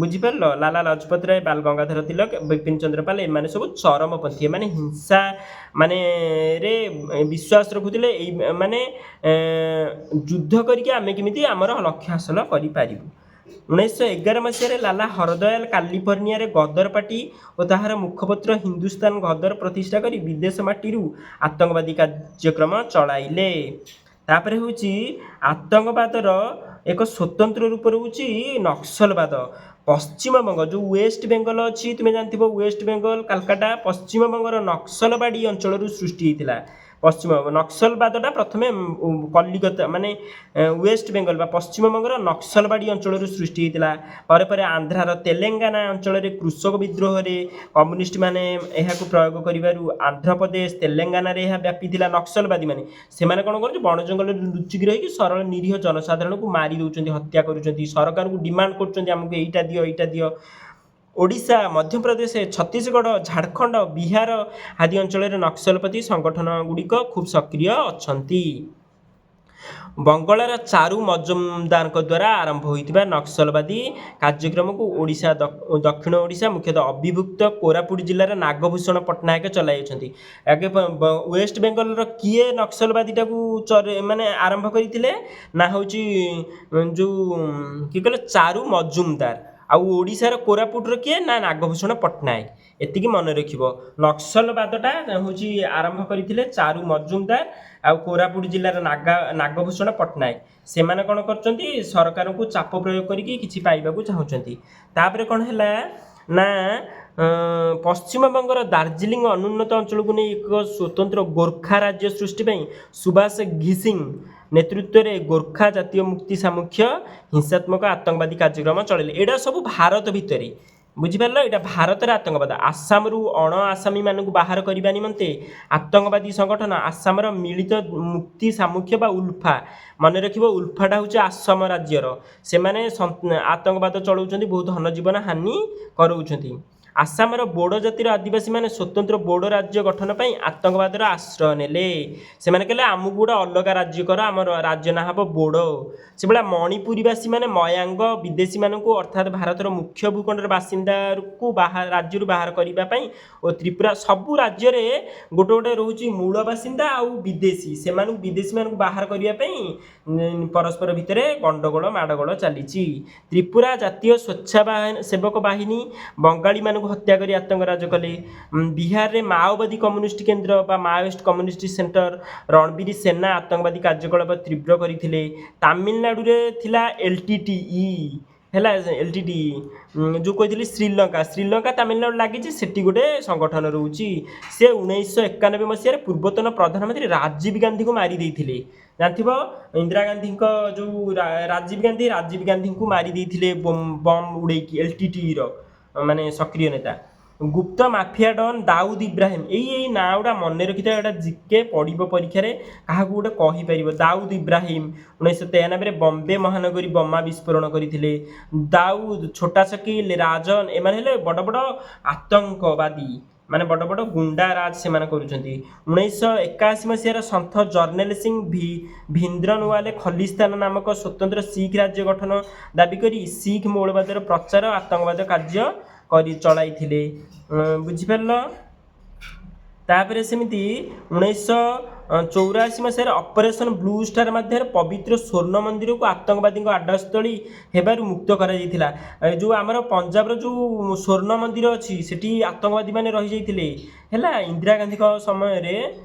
ବୁଝିପାରିଲ। ଲାଲା ଲଜପତ ରାୟ, ବାଲ ଗଙ୍ଗାଧର ତିଲକ, ବିପିନ ଚନ୍ଦ୍ର ପାଲ ଏମାନେ ସବୁ ଚରମପନ୍ଥୀ। ଏମାନେ ହିଂସା ମାନେ ରେ ବିଶ୍ୱାସ ରଖୁଥିଲେ। ଏଇ ମାନେ ଯୁଦ୍ଧ କରିକି ଆମେ କେମିତି ଆମର ଲକ୍ଷ୍ୟ ହାସଲ କରିପାରିବୁ। 1911 ମସିହାରେ ଲାଲା ହରଦୟାଲ କାଲିଫର୍ଣ୍ଣିଆରେ ଗଦର ପାର୍ଟି ଓ ତାହାର ମୁଖପତ୍ର ହିନ୍ଦୁସ୍ତାନ ଗଦର ପ୍ରତିଷ୍ଠା କରି ବିଦେଶ ମାଟିରୁ ଆତଙ୍କବାଦୀ କାର୍ଯ୍ୟକ୍ରମ ଚଳାଇଲେ। ତାପରେ ହେଉଛି ଆତଙ୍କବାଦର ଏକ ସ୍ୱତନ୍ତ୍ର ରୂପ ରହୁଛି ନକ୍ସଲବାଦ। ପଶ୍ଚିମବଙ୍ଗ ଯେଉଁ ୱେଷ୍ଟ ବେଙ୍ଗଲ ଅଛି, ତୁମେ ଜାଣିଥିବ, ୱେଷ୍ଟ ବେଙ୍ଗଲ, କାଲକାଟା, ପଶ୍ଚିମବଙ୍ଗର ନକ୍ସଲବାଡ଼ି ଅଞ୍ଚଳରୁ ସୃଷ୍ଟି ହେଇଥିଲା। ପଶ୍ଚିମବଙ୍ଗ ନକ୍ସଲବାଦଟା ପ୍ରଥମେ କଲିକତା ମାନେ ୱେଷ୍ଟ ବେଙ୍ଗଲ ବା ପଶ୍ଚିମବଙ୍ଗର ନକ୍ସଲବାଡ଼ି ଅଞ୍ଚଳରୁ ସୃଷ୍ଟି ହେଇଥିଲା। ପରେ ପରେ ଆନ୍ଧ୍ରାର ତେଲେଙ୍ଗାନା ଅଞ୍ଚଳରେ କୃଷକ ବିଦ୍ରୋହରେ କମ୍ୟୁନିଷ୍ଟମାନେ ଏହାକୁ ପ୍ରୟୋଗ କରିବାରୁ ଆନ୍ଧ୍ରପ୍ରଦେଶ, ତେଲେଙ୍ଗାନାରେ ଏହା ବ୍ୟାପିଥିଲା। ନକ୍ସଲବାଦୀମାନେ ସେମାନେ କ'ଣ କରୁଛନ୍ତି? ବଣ ଜଙ୍ଗଲରେ ଲୁଚିକି ରହିକି ସରଳ ନିରୀହ ଜନସାଧାରଣଙ୍କୁ ମାରି ଦେଉଛନ୍ତି, ହତ୍ୟା କରୁଛନ୍ତି, ସରକାରଙ୍କୁ ଡିମାଣ୍ଡ କରୁଛନ୍ତି, ଆମକୁ ଏଇଟା ଦିଅ, ଏଇଟା ଦିଅ। ଓଡ଼ିଶା, ମଧ୍ୟପ୍ରଦେଶ, ଛତିଶଗଡ଼, ଝାଡ଼ଖଣ୍ଡ, ବିହାର ଆଦି ଅଞ୍ଚଳରେ ନକ୍ସଲପତି ସଂଗଠନ ଗୁଡ଼ିକ ଖୁବ୍ ସକ୍ରିୟ ଅଛନ୍ତି। ବଙ୍ଗଳାର ଚାରୁ ମଜୁମଦାରଙ୍କ ଦ୍ୱାରା ଆରମ୍ଭ ହୋଇଥିବା ନକ୍ସଲବାଦୀ କାର୍ଯ୍ୟକ୍ରମକୁ ଓଡ଼ିଶା, ଦକ୍ଷିଣ ଓଡ଼ିଶା, ମୁଖ୍ୟତଃ ଅବିଭକ୍ତ କୋରାପୁଟ ଜିଲ୍ଲାର ନାଗଭୂଷଣ ପଟ୍ଟନାୟକ ଚଲାଇଅଛନ୍ତି। ଆଗେ ୱେଷ୍ଟ ବେଙ୍ଗଲର କିଏ ନକ୍ସଲବାଦୀଟାକୁ ଚରେ ମାନେ ଆରମ୍ଭ କରିଥିଲେ ନା ହେଉଛି ଯେଉଁ କିଏ କହିଲେ, ଚାରୁ ମଜୁମଦାର। ଆଉ ଓଡ଼ିଶାର କୋରାପୁଟର କିଏ ନା ନାଗଭୂଷଣ ପଟ୍ଟନାୟକ। ଏତିକି ମନେ ରଖିବ, ନକ୍ସଲବାଦଟା ହେଉଛି ଆରମ୍ଭ କରିଥିଲେ ଚାରୁ ମଜୁମଦାର ଆଉ କୋରାପୁଟ ଜିଲ୍ଲାର ନାଗଭୂଷଣ ପଟ୍ଟନାୟକ। ସେମାନେ କ'ଣ କରୁଛନ୍ତି? ସରକାରଙ୍କୁ ଚାପ ପ୍ରୟୋଗ କରିକି କିଛି ପାଇବାକୁ ଚାହୁଁଛନ୍ତି। ତାପରେ କ'ଣ ହେଲା ନା ପଶ୍ଚିମବଙ୍ଗର ଦାର୍ଜିଲିଂ ଅନୁନ୍ନତ ଅଞ୍ଚଳକୁ ନେଇ ଏକ ସ୍ୱତନ୍ତ୍ର ଗୋର୍ଖା ରାଜ୍ୟ ସୃଷ୍ଟି ପାଇଁ ସୁଭାଷ ଘିସିଂ ନେତୃତ୍ୱରେ ଗୋର୍ଖା ଜାତୀୟ ମୁକ୍ତି ସାମୁଖ୍ୟ ହିଂସାତ୍ମକ ଆତଙ୍କବାଦୀ କାର୍ଯ୍ୟକ୍ରମ ଚଳାଇଲେ। ଏଇଟା ସବୁ ଭାରତ ଭିତରେ, ବୁଝିପାରିଲ? ଏଇଟା ଭାରତରେ ଆତଙ୍କବାଦ। ଆସାମରୁ ଅଣ ଆସାମୀମାନଙ୍କୁ ବାହାର କରିବା ନିମନ୍ତେ ଆତଙ୍କବାଦୀ ସଂଗଠନ ଆସାମର ମିଳିତ ମୁକ୍ତି ସାମୁଖ୍ୟ ବା ଉଲଫା। ମନେ ରଖିବ, ଉଲଫାଟା ହେଉଛି ଆସାମ ରାଜ୍ୟର। ସେମାନେ ଆତଙ୍କବାଦ ଚଳାଉଛନ୍ତି, ବହୁତ ଧନଜୀବନ ହାନି କରାଉଛନ୍ତି। ଆସାମର ବୋଡୋ ଜାତିର ଆଦିବାସୀମାନେ ସ୍ୱତନ୍ତ୍ର ବୋଡୋ ରାଜ୍ୟ ଗଠନ ପାଇଁ ଆତଙ୍କବାଦର ଆଶ୍ରୟ ନେଲେ। ସେମାନେ କହିଲେ, ଆମକୁ ଗୋଟେ ଅଲଗା ରାଜ୍ୟ କର, ଆମର ରାଜ୍ୟ ନାଁ ହେବ ବୋଡୋ। ସେଭଳିଆ ମଣିପୁରୀବାସୀମାନେ ମୟାଙ୍ଗ ବିଦେଶୀମାନଙ୍କୁ, ଅର୍ଥାତ୍ ଭାରତର ମୁଖ୍ୟ ଭୂଖଣ୍ଡର ବାସିନ୍ଦାକୁ ରାଜ୍ୟରୁ ବାହାର କରିବା ପାଇଁ ଓ ତ୍ରିପୁରା, ସବୁ ରାଜ୍ୟରେ ଗୋଟେ ଗୋଟେ ରହୁଛି ମୂଳ ବାସିନ୍ଦା ଆଉ ବିଦେଶୀ, ସେମାନଙ୍କୁ ବିଦେଶୀମାନଙ୍କୁ ବାହାର କରିବା ପାଇଁ ପରସ୍ପର ଭିତରେ ଗଣ୍ଡଗୋଳ ମାଡ଼ଗୋଳ ଚାଲିଛି। ତ୍ରିପୁରା ଜାତୀୟ ସ୍ୱେଚ୍ଛାସେବକ ବାହିନୀ ବଙ୍ଗାଳୀମାନଙ୍କୁ ହତ୍ୟା କରି ଆତଙ୍କରାଜ କଲେ। ବିହାରରେ ମାଓବାଦୀ କମ୍ୟୁନିଷ୍ଟ କେନ୍ଦ୍ର ବା ମାଓଇଷ୍ଟ କମ୍ୟୁନିଷ୍ଟ ସେଣ୍ଟର ରଣବୀର ସେନା ଆତଙ୍କବାଦୀ କାର୍ଯ୍ୟକଳାପ ତୀବ୍ର କରିଥିଲେ। ତାମିଲନାଡ଼ୁରେ ଥିଲା LTTE। ହେଲା, LTTE ଯେଉଁ କହିଥିଲି, ଶ୍ରୀଲଙ୍କା, ଶ୍ରୀଲଙ୍କା ତାମିଲନାଡ଼ୁ ଲାଗିଛି, ସେଠି ଗୋଟେ ସଂଗଠନ ରହୁଛି। ସେ 1991 ମସିହାରେ ପୂର୍ବତନ ପ୍ରଧାନମନ୍ତ୍ରୀ ରାଜୀବ ଗାନ୍ଧୀଙ୍କୁ ମାରି ଦେଇଥିଲେ। ଜାଣିଥିବ, ଇନ୍ଦିରା ଗାନ୍ଧୀଙ୍କ ଯେଉଁ ରାଜୀବ ଗାନ୍ଧୀ, ରାଜୀବ ଗାନ୍ଧୀଙ୍କୁ ମାରି ଦେଇଥିଲେ ବମ୍ ଉଡ଼େଇକି, LTTEର ମାନେ ସକ୍ରିୟ ନେତା। ଗୁପ୍ତ ମାଫିଆ ଡନ୍ ଦାଉଦ ଇବ୍ରାହିମ। ଏଇ ଏଇ ନାଁ ଗୁଡ଼ା ମନେ ରଖିଥିବା, ଏଇଟା ଜିକେ ପଡ଼ିବ ପରୀକ୍ଷାରେ, କାହାକୁ ଗୋଟେ କହିପାରିବ। ଦାଉଦ ଇବ୍ରାହିମ 1993ରେ ବମ୍ବେ ମହାନଗରୀ ବୋମା ବିସ୍ଫୋରଣ କରିଥିଲେ। ଦାଉଦ, ଛୋଟା ଶକିଲ, ରାଜନ, ଏମାନେ ହେଲେ ବଡ଼ ବଡ଼ ଆତଙ୍କବାଦୀ, ମାନେ ବଡ଼ ବଡ଼ ଗୁଣ୍ଡା ରାଜ ସେମାନେ କରୁଛନ୍ତି। 1981 ମସିହାର ସନ୍ଥ ଜର୍ଣ୍ଣେଲ ସିଂ ଭିନ୍ଦ୍ରନୱାଲେ ଖଲିସ୍ତାନ ନାମକ ସ୍ୱତନ୍ତ୍ର ଶିଖ ରାଜ୍ୟ ଗଠନ ଦାବି କରି ଶିଖ ମୌଳବାଦର ପ୍ରଚାର ଆତଙ୍କବାଦ କାର୍ଯ୍ୟ କରି ଚଳାଇଥିଲେ। ବୁଝିପାରିଲ? ତାପରେ ସେମିତି 1984 ମସିହାରେ ଅପରେସନ୍ ବ୍ଲୁ ଷ୍ଟାର ମାଧ୍ୟମରେ ପବିତ୍ର ସ୍ୱର୍ଣ୍ଣ ମନ୍ଦିରକୁ ଆତଙ୍କବାଦୀଙ୍କ ଆଡ୍ଡାସ୍ଥଳୀ ହେବାରୁ ମୁକ୍ତ କରାଯାଇଥିଲା। ଏ ଯେଉଁ ଆମର ପଞ୍ଜାବର ଯେଉଁ ସ୍ୱର୍ଣ୍ଣ ମନ୍ଦିର ଅଛି, ସେଠି ଆତଙ୍କବାଦୀମାନେ ରହିଯାଇଥିଲେ। ହେଲା, ଇନ୍ଦିରା ଗାନ୍ଧୀଙ୍କ ସମୟରେ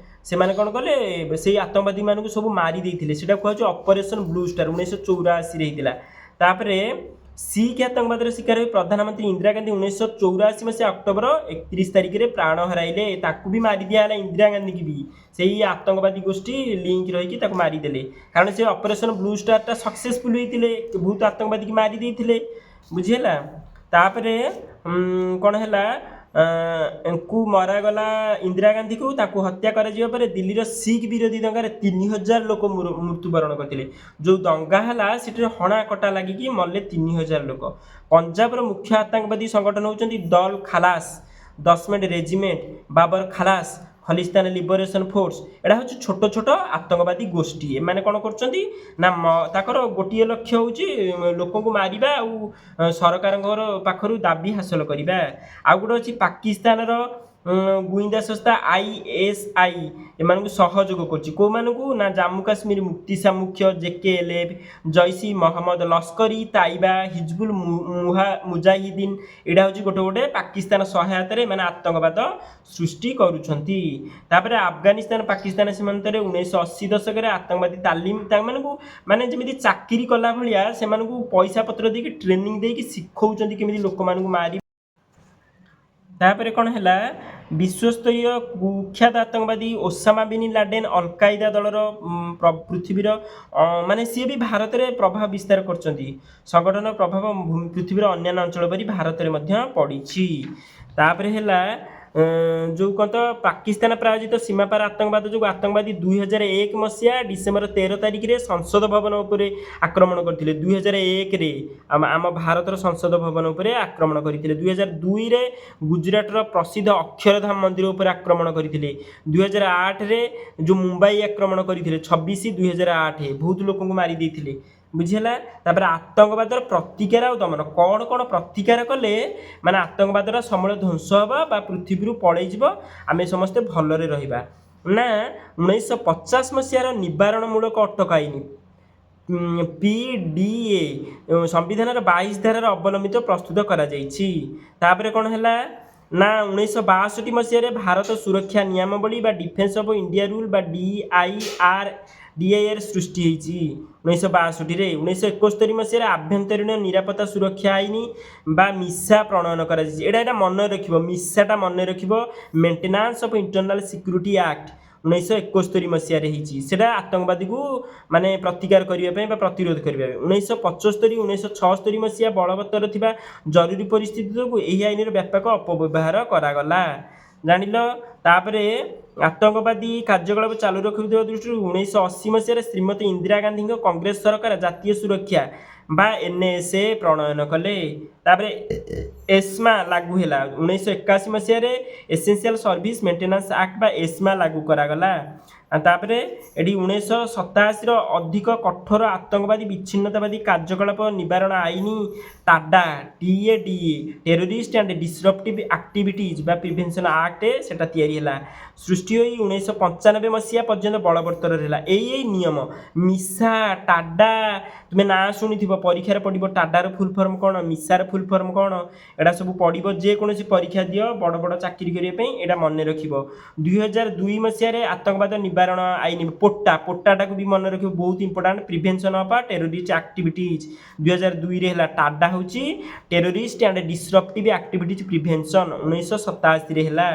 ସେମାନେ କ'ଣ କଲେ? ସେଇ ଆତଙ୍କବାଦୀମାନଙ୍କୁ ସବୁ ମାରି ଦେଇଥିଲେ। ସେଇଟା କୁହାଯାଉଛି ଅପରେସନ୍ ବ୍ଲୁ ଷ୍ଟାର, 1984ରେ ହେଇଥିଲା। ତାପରେ ଶିଖ ଆତଙ୍କବାଦର ଶିକାର ହୋଇ ପ୍ରଧାନମନ୍ତ୍ରୀ ଇନ୍ଦିରା ଗାନ୍ଧୀ 1984 ମସିହା ଅକ୍ଟୋବର 31 ତାରିଖରେ ପ୍ରାଣ ହରାଇଲେ। ତାକୁ ବି ମାରି ଦିଆହେଲା, ଇନ୍ଦିରା ଗାନ୍ଧୀକି ବି ସେଇ ଆତଙ୍କବାଦୀ ଗୋଷ୍ଠୀ ଲିଙ୍କ ରହିକି ତାକୁ ମାରିଦେଲେ। କାରଣ ସେ ଅପରେସନ୍ ବ୍ଲୁ ଷ୍ଟାରଟା ସକ୍ସେସଫୁଲ୍ ହେଇଥିଲେ, ବହୁତ ଆତଙ୍କବାଦୀକି ମାରି ଦେଇଥିଲେ। ବୁଝିହେଲା? ତାପରେ କ'ଣ ହେଲା? ଙ୍କୁ ମରାଗଲା, ଇନ୍ଦିରା ଗାନ୍ଧୀକୁ। ତାକୁ ହତ୍ୟା କରାଯିବା ପରେ ଦିଲ୍ଲୀର ଶିଖ ବିରୋଧୀ ଦଙ୍ଗାରେ 3000 ଲୋକ ମୃତ୍ୟୁବରଣ କରିଥିଲେ। ଯେଉଁ ଦଙ୍ଗା ହେଲା, ସେଠିରେ ହଣା କଟା ଲାଗିକି ମଲେ 3000 ଲୋକ। ପଞ୍ଜାବର ମୁଖ୍ୟ ଆତଙ୍କବାଦୀ ସଂଗଠନ ହେଉଛନ୍ତି Dal Khalsa, Dashmesh regiment, Babbar Khalsa, Khalistan liberation force. ଏଇଟା ହେଉଛି ଛୋଟ ଛୋଟ ଆତଙ୍କବାଦୀ ଗୋଷ୍ଠୀ। ଏମାନେ କ'ଣ କରୁଛନ୍ତି ନା ତାଙ୍କର ଗୋଟିଏ ଲକ୍ଷ୍ୟ ହେଉଛି ଲୋକଙ୍କୁ ମାରିବା ଆଉ ସରକାରଙ୍କର ପାଖରୁ ଦାବି ହାସଲ କରିବା। ଆଉ ଗୋଟେ ଅଛି ପାକିସ୍ତାନର ଗୁଇନ୍ଦା ସଂସ୍ଥା ISI। ଏମାନଙ୍କୁ ସହଯୋଗ କରୁଛି। କେଉଁମାନଙ୍କୁ ନା ଜାମ୍ମୁ କାଶ୍ମୀର ମୁକ୍ତି ସାମ୍ମୁଖ୍ୟ, ଜେକେଏଲ୍ଏଫ୍, ଜୈସି ମହମ୍ମଦ, ଲସ୍କର ଇ ତାଇବା, ହିଜବୁଲ ମୁଜାହିଦ୍ଦିନ। ଏଇଟା ହେଉଛି ଗୋଟେ ଗୋଟେ ପାକିସ୍ତାନ ସହାୟତାରେ ଏମାନେ ଆତଙ୍କବାଦ ସୃଷ୍ଟି କରୁଛନ୍ତି। ତାପରେ ଆଫଗାନିସ୍ତାନ ପାକିସ୍ତାନ ସୀମାନ୍ତରେ 1980 ଦଶକରେ ଆତଙ୍କବାଦୀ ତାଲିମ, ତାମାନଙ୍କୁ ମାନେ ଯେମିତି ଚାକିରି କଲା ଭଳିଆ ସେମାନଙ୍କୁ ପଇସା ପତ୍ର ଦେଇକି, ଟ୍ରେନିଂ ଦେଇକି ଶିଖଉଛନ୍ତି କେମିତି ଲୋକମାନଙ୍କୁ ମାରି। ତାପରେ କ'ଣ ହେଲା? ବିଶ୍ୱସ୍ତରୀୟ କୁଖ୍ୟାତ ଆତଙ୍କବାଦୀ ଓସାମା ବିନ୍ ଲାଡେନ୍ ଅଲକାଇଦା ଦଳର ପୃଥିବୀର ମାନେ ସିଏ ବି ଭାରତରେ ପ୍ରଭାବ ବିସ୍ତାର କରିଛନ୍ତି। ସଂଗଠନର ପ୍ରଭାବ ପୃଥିବୀର ଅନ୍ୟାନ୍ୟ ଅଞ୍ଚଳ ପରି ଭାରତରେ ମଧ୍ୟ ପଡ଼ିଛି। ତାପରେ ହେଲା ଯୋଉ କ'ଣ ତ ପାକିସ୍ତାନ ପ୍ରାୟୋଜିତ ସୀମାପାର ଆତଙ୍କବାଦ ଯୋଗୁଁ ଆତଙ୍କବାଦୀ 2001 ମସିହା ଡିସେମ୍ବର 13 ତାରିଖରେ ସଂସଦ ଭବନ ଉପରେ ଆକ୍ରମଣ କରିଥିଲେ। 2001ରେ ଆମ ଭାରତର ସଂସଦ ଭବନ ଉପରେ ଆକ୍ରମଣ କରିଥିଲେ। 2002ରେ ଗୁଜୁରାଟର ପ୍ରସିଦ୍ଧ ଅକ୍ଷରଧାମ ମନ୍ଦିର ଉପରେ ଆକ୍ରମଣ କରିଥିଲେ। 2008ରେ ଯେଉଁ ମୁମ୍ବାଇ ଆକ୍ରମଣ କରିଥିଲେ, 26/2008, ବହୁତ ଲୋକଙ୍କୁ ମାରି ଦେଇଥିଲେ। ବୁଝିହେଲା? ତାପରେ ଆତଙ୍କବାଦର ପ୍ରତିକାର ଆଉ ଦମନ। କ'ଣ କ'ଣ ପ୍ରତିକାର କଲେ ମାନେ ଆତଙ୍କବାଦର ସମୂଳ ଧ୍ୱଂସ ହେବ ବା ପୃଥିବୀରୁ ପଳେଇଯିବ, ଆମେ ସମସ୍ତେ ଭଲରେ ରହିବା? ନା 1950 ମସିହାର ନିବାରଣମୂଳକ ଅଟକ ଆଇନ, ପିଡିଏ, ସମ୍ବିଧାନର 22 ଧାରାର ଅବଲମ୍ବିତ ପ୍ରସ୍ତୁତ କରାଯାଇଛି। ତାପରେ କ'ଣ ହେଲା ନା 1962 ମସିହାରେ ଭାରତ ସୁରକ୍ଷା ନିୟମାବଳୀ ବା ଡିଫେନ୍ସ ଅଫ୍ ଇଣ୍ଡିଆ ରୁଲ୍ ବା ଡିଆଇଆର୍ ସୃଷ୍ଟି ହେଇଛି 1962ରେ। 1971 ମସିହାରେ ଆଭ୍ୟନ୍ତରୀଣ ନିରାପତ୍ତା ସୁରକ୍ଷା ଆଇନ ବା ମିସା ପ୍ରଣୟନ କରାଯାଇଛି। ଏଇଟା ମନେ ରଖିବ, ମିସାଟା ମନେ ରଖିବ। Maintenance of Internal Security Act 1971 ମସିହାରେ ହେଇଛି। ସେଇଟା ଆତଙ୍କବାଦୀକୁ ମାନେ ପ୍ରତିକାର କରିବା ପାଇଁ ବା ପ୍ରତିରୋଧ କରିବା ପାଇଁ। 1975 1976 ମସିହା ବଳବତ୍ତର ଥିବା ଜରୁରୀ ପରିସ୍ଥିତି ଯୋଗୁଁ ଏହି ଆଇନର ବ୍ୟାପକ ଅପବ୍ୟବହାର କରାଗଲା, ଜାଣିଲ? ତାପରେ ଆତଙ୍କବାଦୀ କାର୍ଯ୍ୟକଳାପ ଚାଲୁ ରଖୁଥିବା ଦୃଷ୍ଟିରୁ 1980 ମସିହାରେ ଶ୍ରୀମତୀ ଇନ୍ଦିରା ଗାନ୍ଧୀଙ୍କ କଂଗ୍ରେସ ସରକାର ଜାତୀୟ ସୁରକ୍ଷା ବା ଏନ୍ଏସ୍ଏ ପ୍ରଣୟନ କଲେ। ତାପରେ ଏସ୍ମା ଲାଗୁ ହେଲା। 1981 ମସିହାରେ ଏସେନ୍ସିଆଲ ସର୍ଭିସ ମେଣ୍ଟେନାନ୍ସ ଆକ୍ଟ ବା ଏସ୍ମା ଲାଗୁ କରାଗଲା। ଆଉ ତାପରେ ଏଠି 1987ର ଅଧିକ କଠୋର ଆତଙ୍କବାଦୀ ବିଚ୍ଛିନ୍ନତାବାଦୀ କାର୍ଯ୍ୟକଳାପ ନିବାରଣ ଆଇନ TADA, TADA, Terrorist and Disruptive Activities ବା ପ୍ରିଭେନ୍ସନ୍ ଆକ୍ଟ, ସେଟା ତିଆରି ହେଲା। ସୃଷ୍ଟି ହୋଇ 1995 ମସିହା ପର୍ଯ୍ୟନ୍ତ ବଳବତ୍ତର ରହିଲା। ଏଇ ଏଇ ନିୟମ ମିସା, ଟାଡା, ତୁମେ ନାଁ ଶୁଣିଥିବ, ପରୀକ୍ଷାରେ ପଡ଼ିବ। ଟାଡାର ଫୁଲ୍ ଫର୍ମ କ'ଣ, ମିସାର ଫୁଲ୍ ଫର୍ମ କ'ଣ, ଏଇଟା ସବୁ ପଡ଼ିବ। ଯେକୌଣସି ପରୀକ୍ଷା ଦିଅ, ବଡ଼ ବଡ଼ ଚାକିରି କରିବା ପାଇଁ ଏଇଟା ମନେ ରଖିବ। 2002 ମସିହାରେ ଆତଙ୍କବାଦ ନିବାରଣ ଆଇନ ପୋଟା, ପୋଟାଟାକୁ ବି ମନେ ରଖିବ, ବହୁତ important, Prevention of Terrorist Activities 2002ରେ ହେଲା। ଟାଡା ହେଉଛି Terrorist and Disruptive Activities Prevention, 1987ରେ ହେଲା।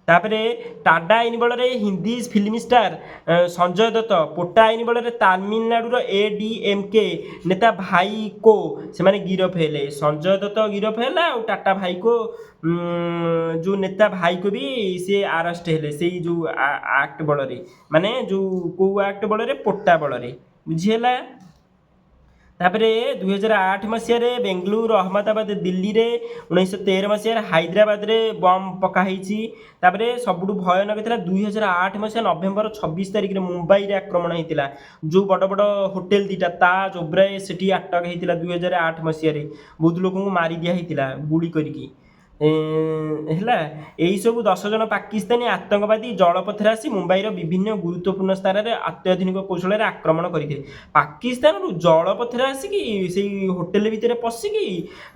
ତାପରେ ଟାଡା ଆଇନ ବଳରେ ହିନ୍ଦୀ ଫିଲ୍ମ ଷ୍ଟାର ସଞ୍ଜୟ ଦତ୍ତ, ପୋଟା ଆଇନ ବଳରେ ତାମିଲନାଡୁର ଏଡିଏମ୍କେ ନେତା ଭାଇକୋ, ସେମାନେ ଗିରଫ ହେଲେ। ସଞ୍ଜୟ ଦତ୍ତ ଗିରଫ ହେଲା ଆଉ ଟାଟା ଭାଇକୋ, ଯେଉଁ ନେତା ଭାଇକୋ ବି ସେ ଆରେଷ୍ଟ ହେଲେ ସେଇ ଯେଉଁ ଆକ୍ଟ ବଳରେ, ମାନେ ଯେଉଁ କେଉଁ ଆକ୍ଟ ବଳରେ? ପୋଟା ବଳରେ। ବୁଝିହେଲା? ତାପରେ 2008 ମସିହାରେ ବେଙ୍ଗଲୁରୁ, ଅହମ୍ମଦାବାଦ, ଦିଲ୍ଲୀରେ, 1913 ମସିହାରେ ହାଇଦ୍ରାବାଦରେ ବମ୍ ପକା ହେଇଛି। ତାପରେ ସବୁଠୁ ଭୟାନକ ଥିଲା 2008 ମସିହା ନଭେମ୍ବର 26 ତାରିଖରେ ମୁମ୍ବାଇରେ ଆକ୍ରମଣ ହେଇଥିଲା। ଯେଉଁ ବଡ଼ ବଡ଼ ହୋଟେଲ ଦୁଇଟା, ତାଜ, ଓବ୍ରାଏ, ସେଠି ଆଟାକ୍ ହେଇଥିଲା 2008 ମସିହାରେ। ବହୁତ ଲୋକଙ୍କୁ ମାରି ଦିଆ ହେଇଥିଲା ଗୁଳି କରିକି। ହେଲା, ଏହିସବୁ 10 ଜଣ ପାକିସ୍ତାନୀ ଆତଙ୍କବାଦୀ ଜଳପଥରେ ଆସି ମୁମ୍ବାଇର ବିଭିନ୍ନ ଗୁରୁତ୍ୱପୂର୍ଣ୍ଣ ସ୍ଥାନରେ ଅତ୍ୟାଧୁନିକ କୌଶଳରେ ଆକ୍ରମଣ କରିଥିଲେ। ପାକିସ୍ତାନରୁ ଜଳପଥରେ ଆସିକି ସେଇ ହୋଟେଲ ଭିତରେ ପଶିକି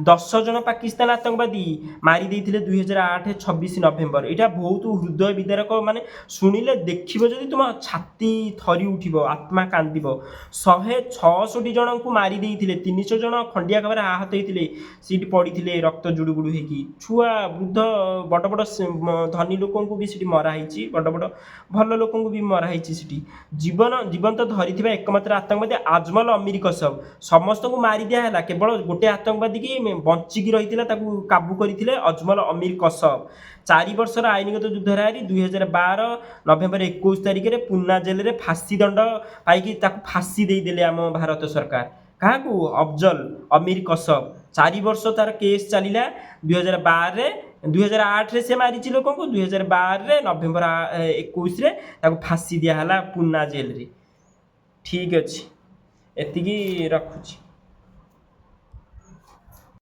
10 ଜଣ ପାକିସ୍ତାନ ଆତଙ୍କବାଦୀ ମାରି ଦେଇଥିଲେ 2008 26 ନଭେମ୍ବର। ଏଇଟା ବହୁତ ହୃଦୟ ବିଦାରକ, ମାନେ ଶୁଣିଲେ, ଦେଖିବ ଯଦି ତୁମ ଛାତି ଥରି ଉଠିବ, ଆତ୍ମା କାନ୍ଦିବ। 166 ଜଣଙ୍କୁ ମାରି ଦେଇଥିଲେ, 300 ଜଣ ଖଣ୍ଡିଆ ଖାବରେ ଆହତ ହେଇଥିଲେ, ସେଇଠି ପଡ଼ିଥିଲେ ରକ୍ତ ଜୁଡ଼ୁବୁଡ଼ୁ ହେଇକି। ଛୁଆ, ବୃଦ୍ଧ, ବଡ଼ ବଡ଼ ଧନୀ ଲୋକଙ୍କୁ ବି ସେଠି ମରା ହେଇଛି, ବଡ଼ ବଡ଼ ଭଲ ଲୋକଙ୍କୁ ବି ମରା ହେଇଛି ସେଠି। ଜୀବନ୍ତ ଧରିଥିବା ଏକମାତ୍ର ଆତଙ୍କବାଦୀ ଆଜମଲ ଅମିର କସବ। ସମସ୍ତଙ୍କୁ ମାରି ଦିଆ ହେଲା, କେବଳ ଗୋଟେ ଆତଙ୍କବାଦୀ କି ବଞ୍ଚିକି ରହିଥିଲା, ତାକୁ କାବୁ କରିଥିଲେ, ଅଜମଲ ଅମିର କସବ। 4 ବର୍ଷର ଆଇନଗତ ଯୁଦ୍ଧରେ ହାରି 2012 ନଭେମ୍ବର 21 ତାରିଖରେ ପୁନା ଜେଲରେ ଫାଶୀ ଦଣ୍ଡ ପାଇକି ତାକୁ ଫାଶୀ ଦେଇଦେଲେ ଆମ ଭାରତ ସରକାର। କାହାକୁ? ଅଫଜଲ ଅମିର କସବ। 4 ବର୍ଷ ତାର କେସ୍ ଚାଲିଲା। 2012ରେ, 2008ରେ ସେ ମାରିଛି ଲୋକଙ୍କୁ, 2012ରେ ନଭେମ୍ବର 21ରେ ତାକୁ ଫାଶୀ ଦିଆହେଲା ପୁନା ଜେଲରେ। ଠିକ୍ ଅଛି, ଏତିକି ରଖୁଛି।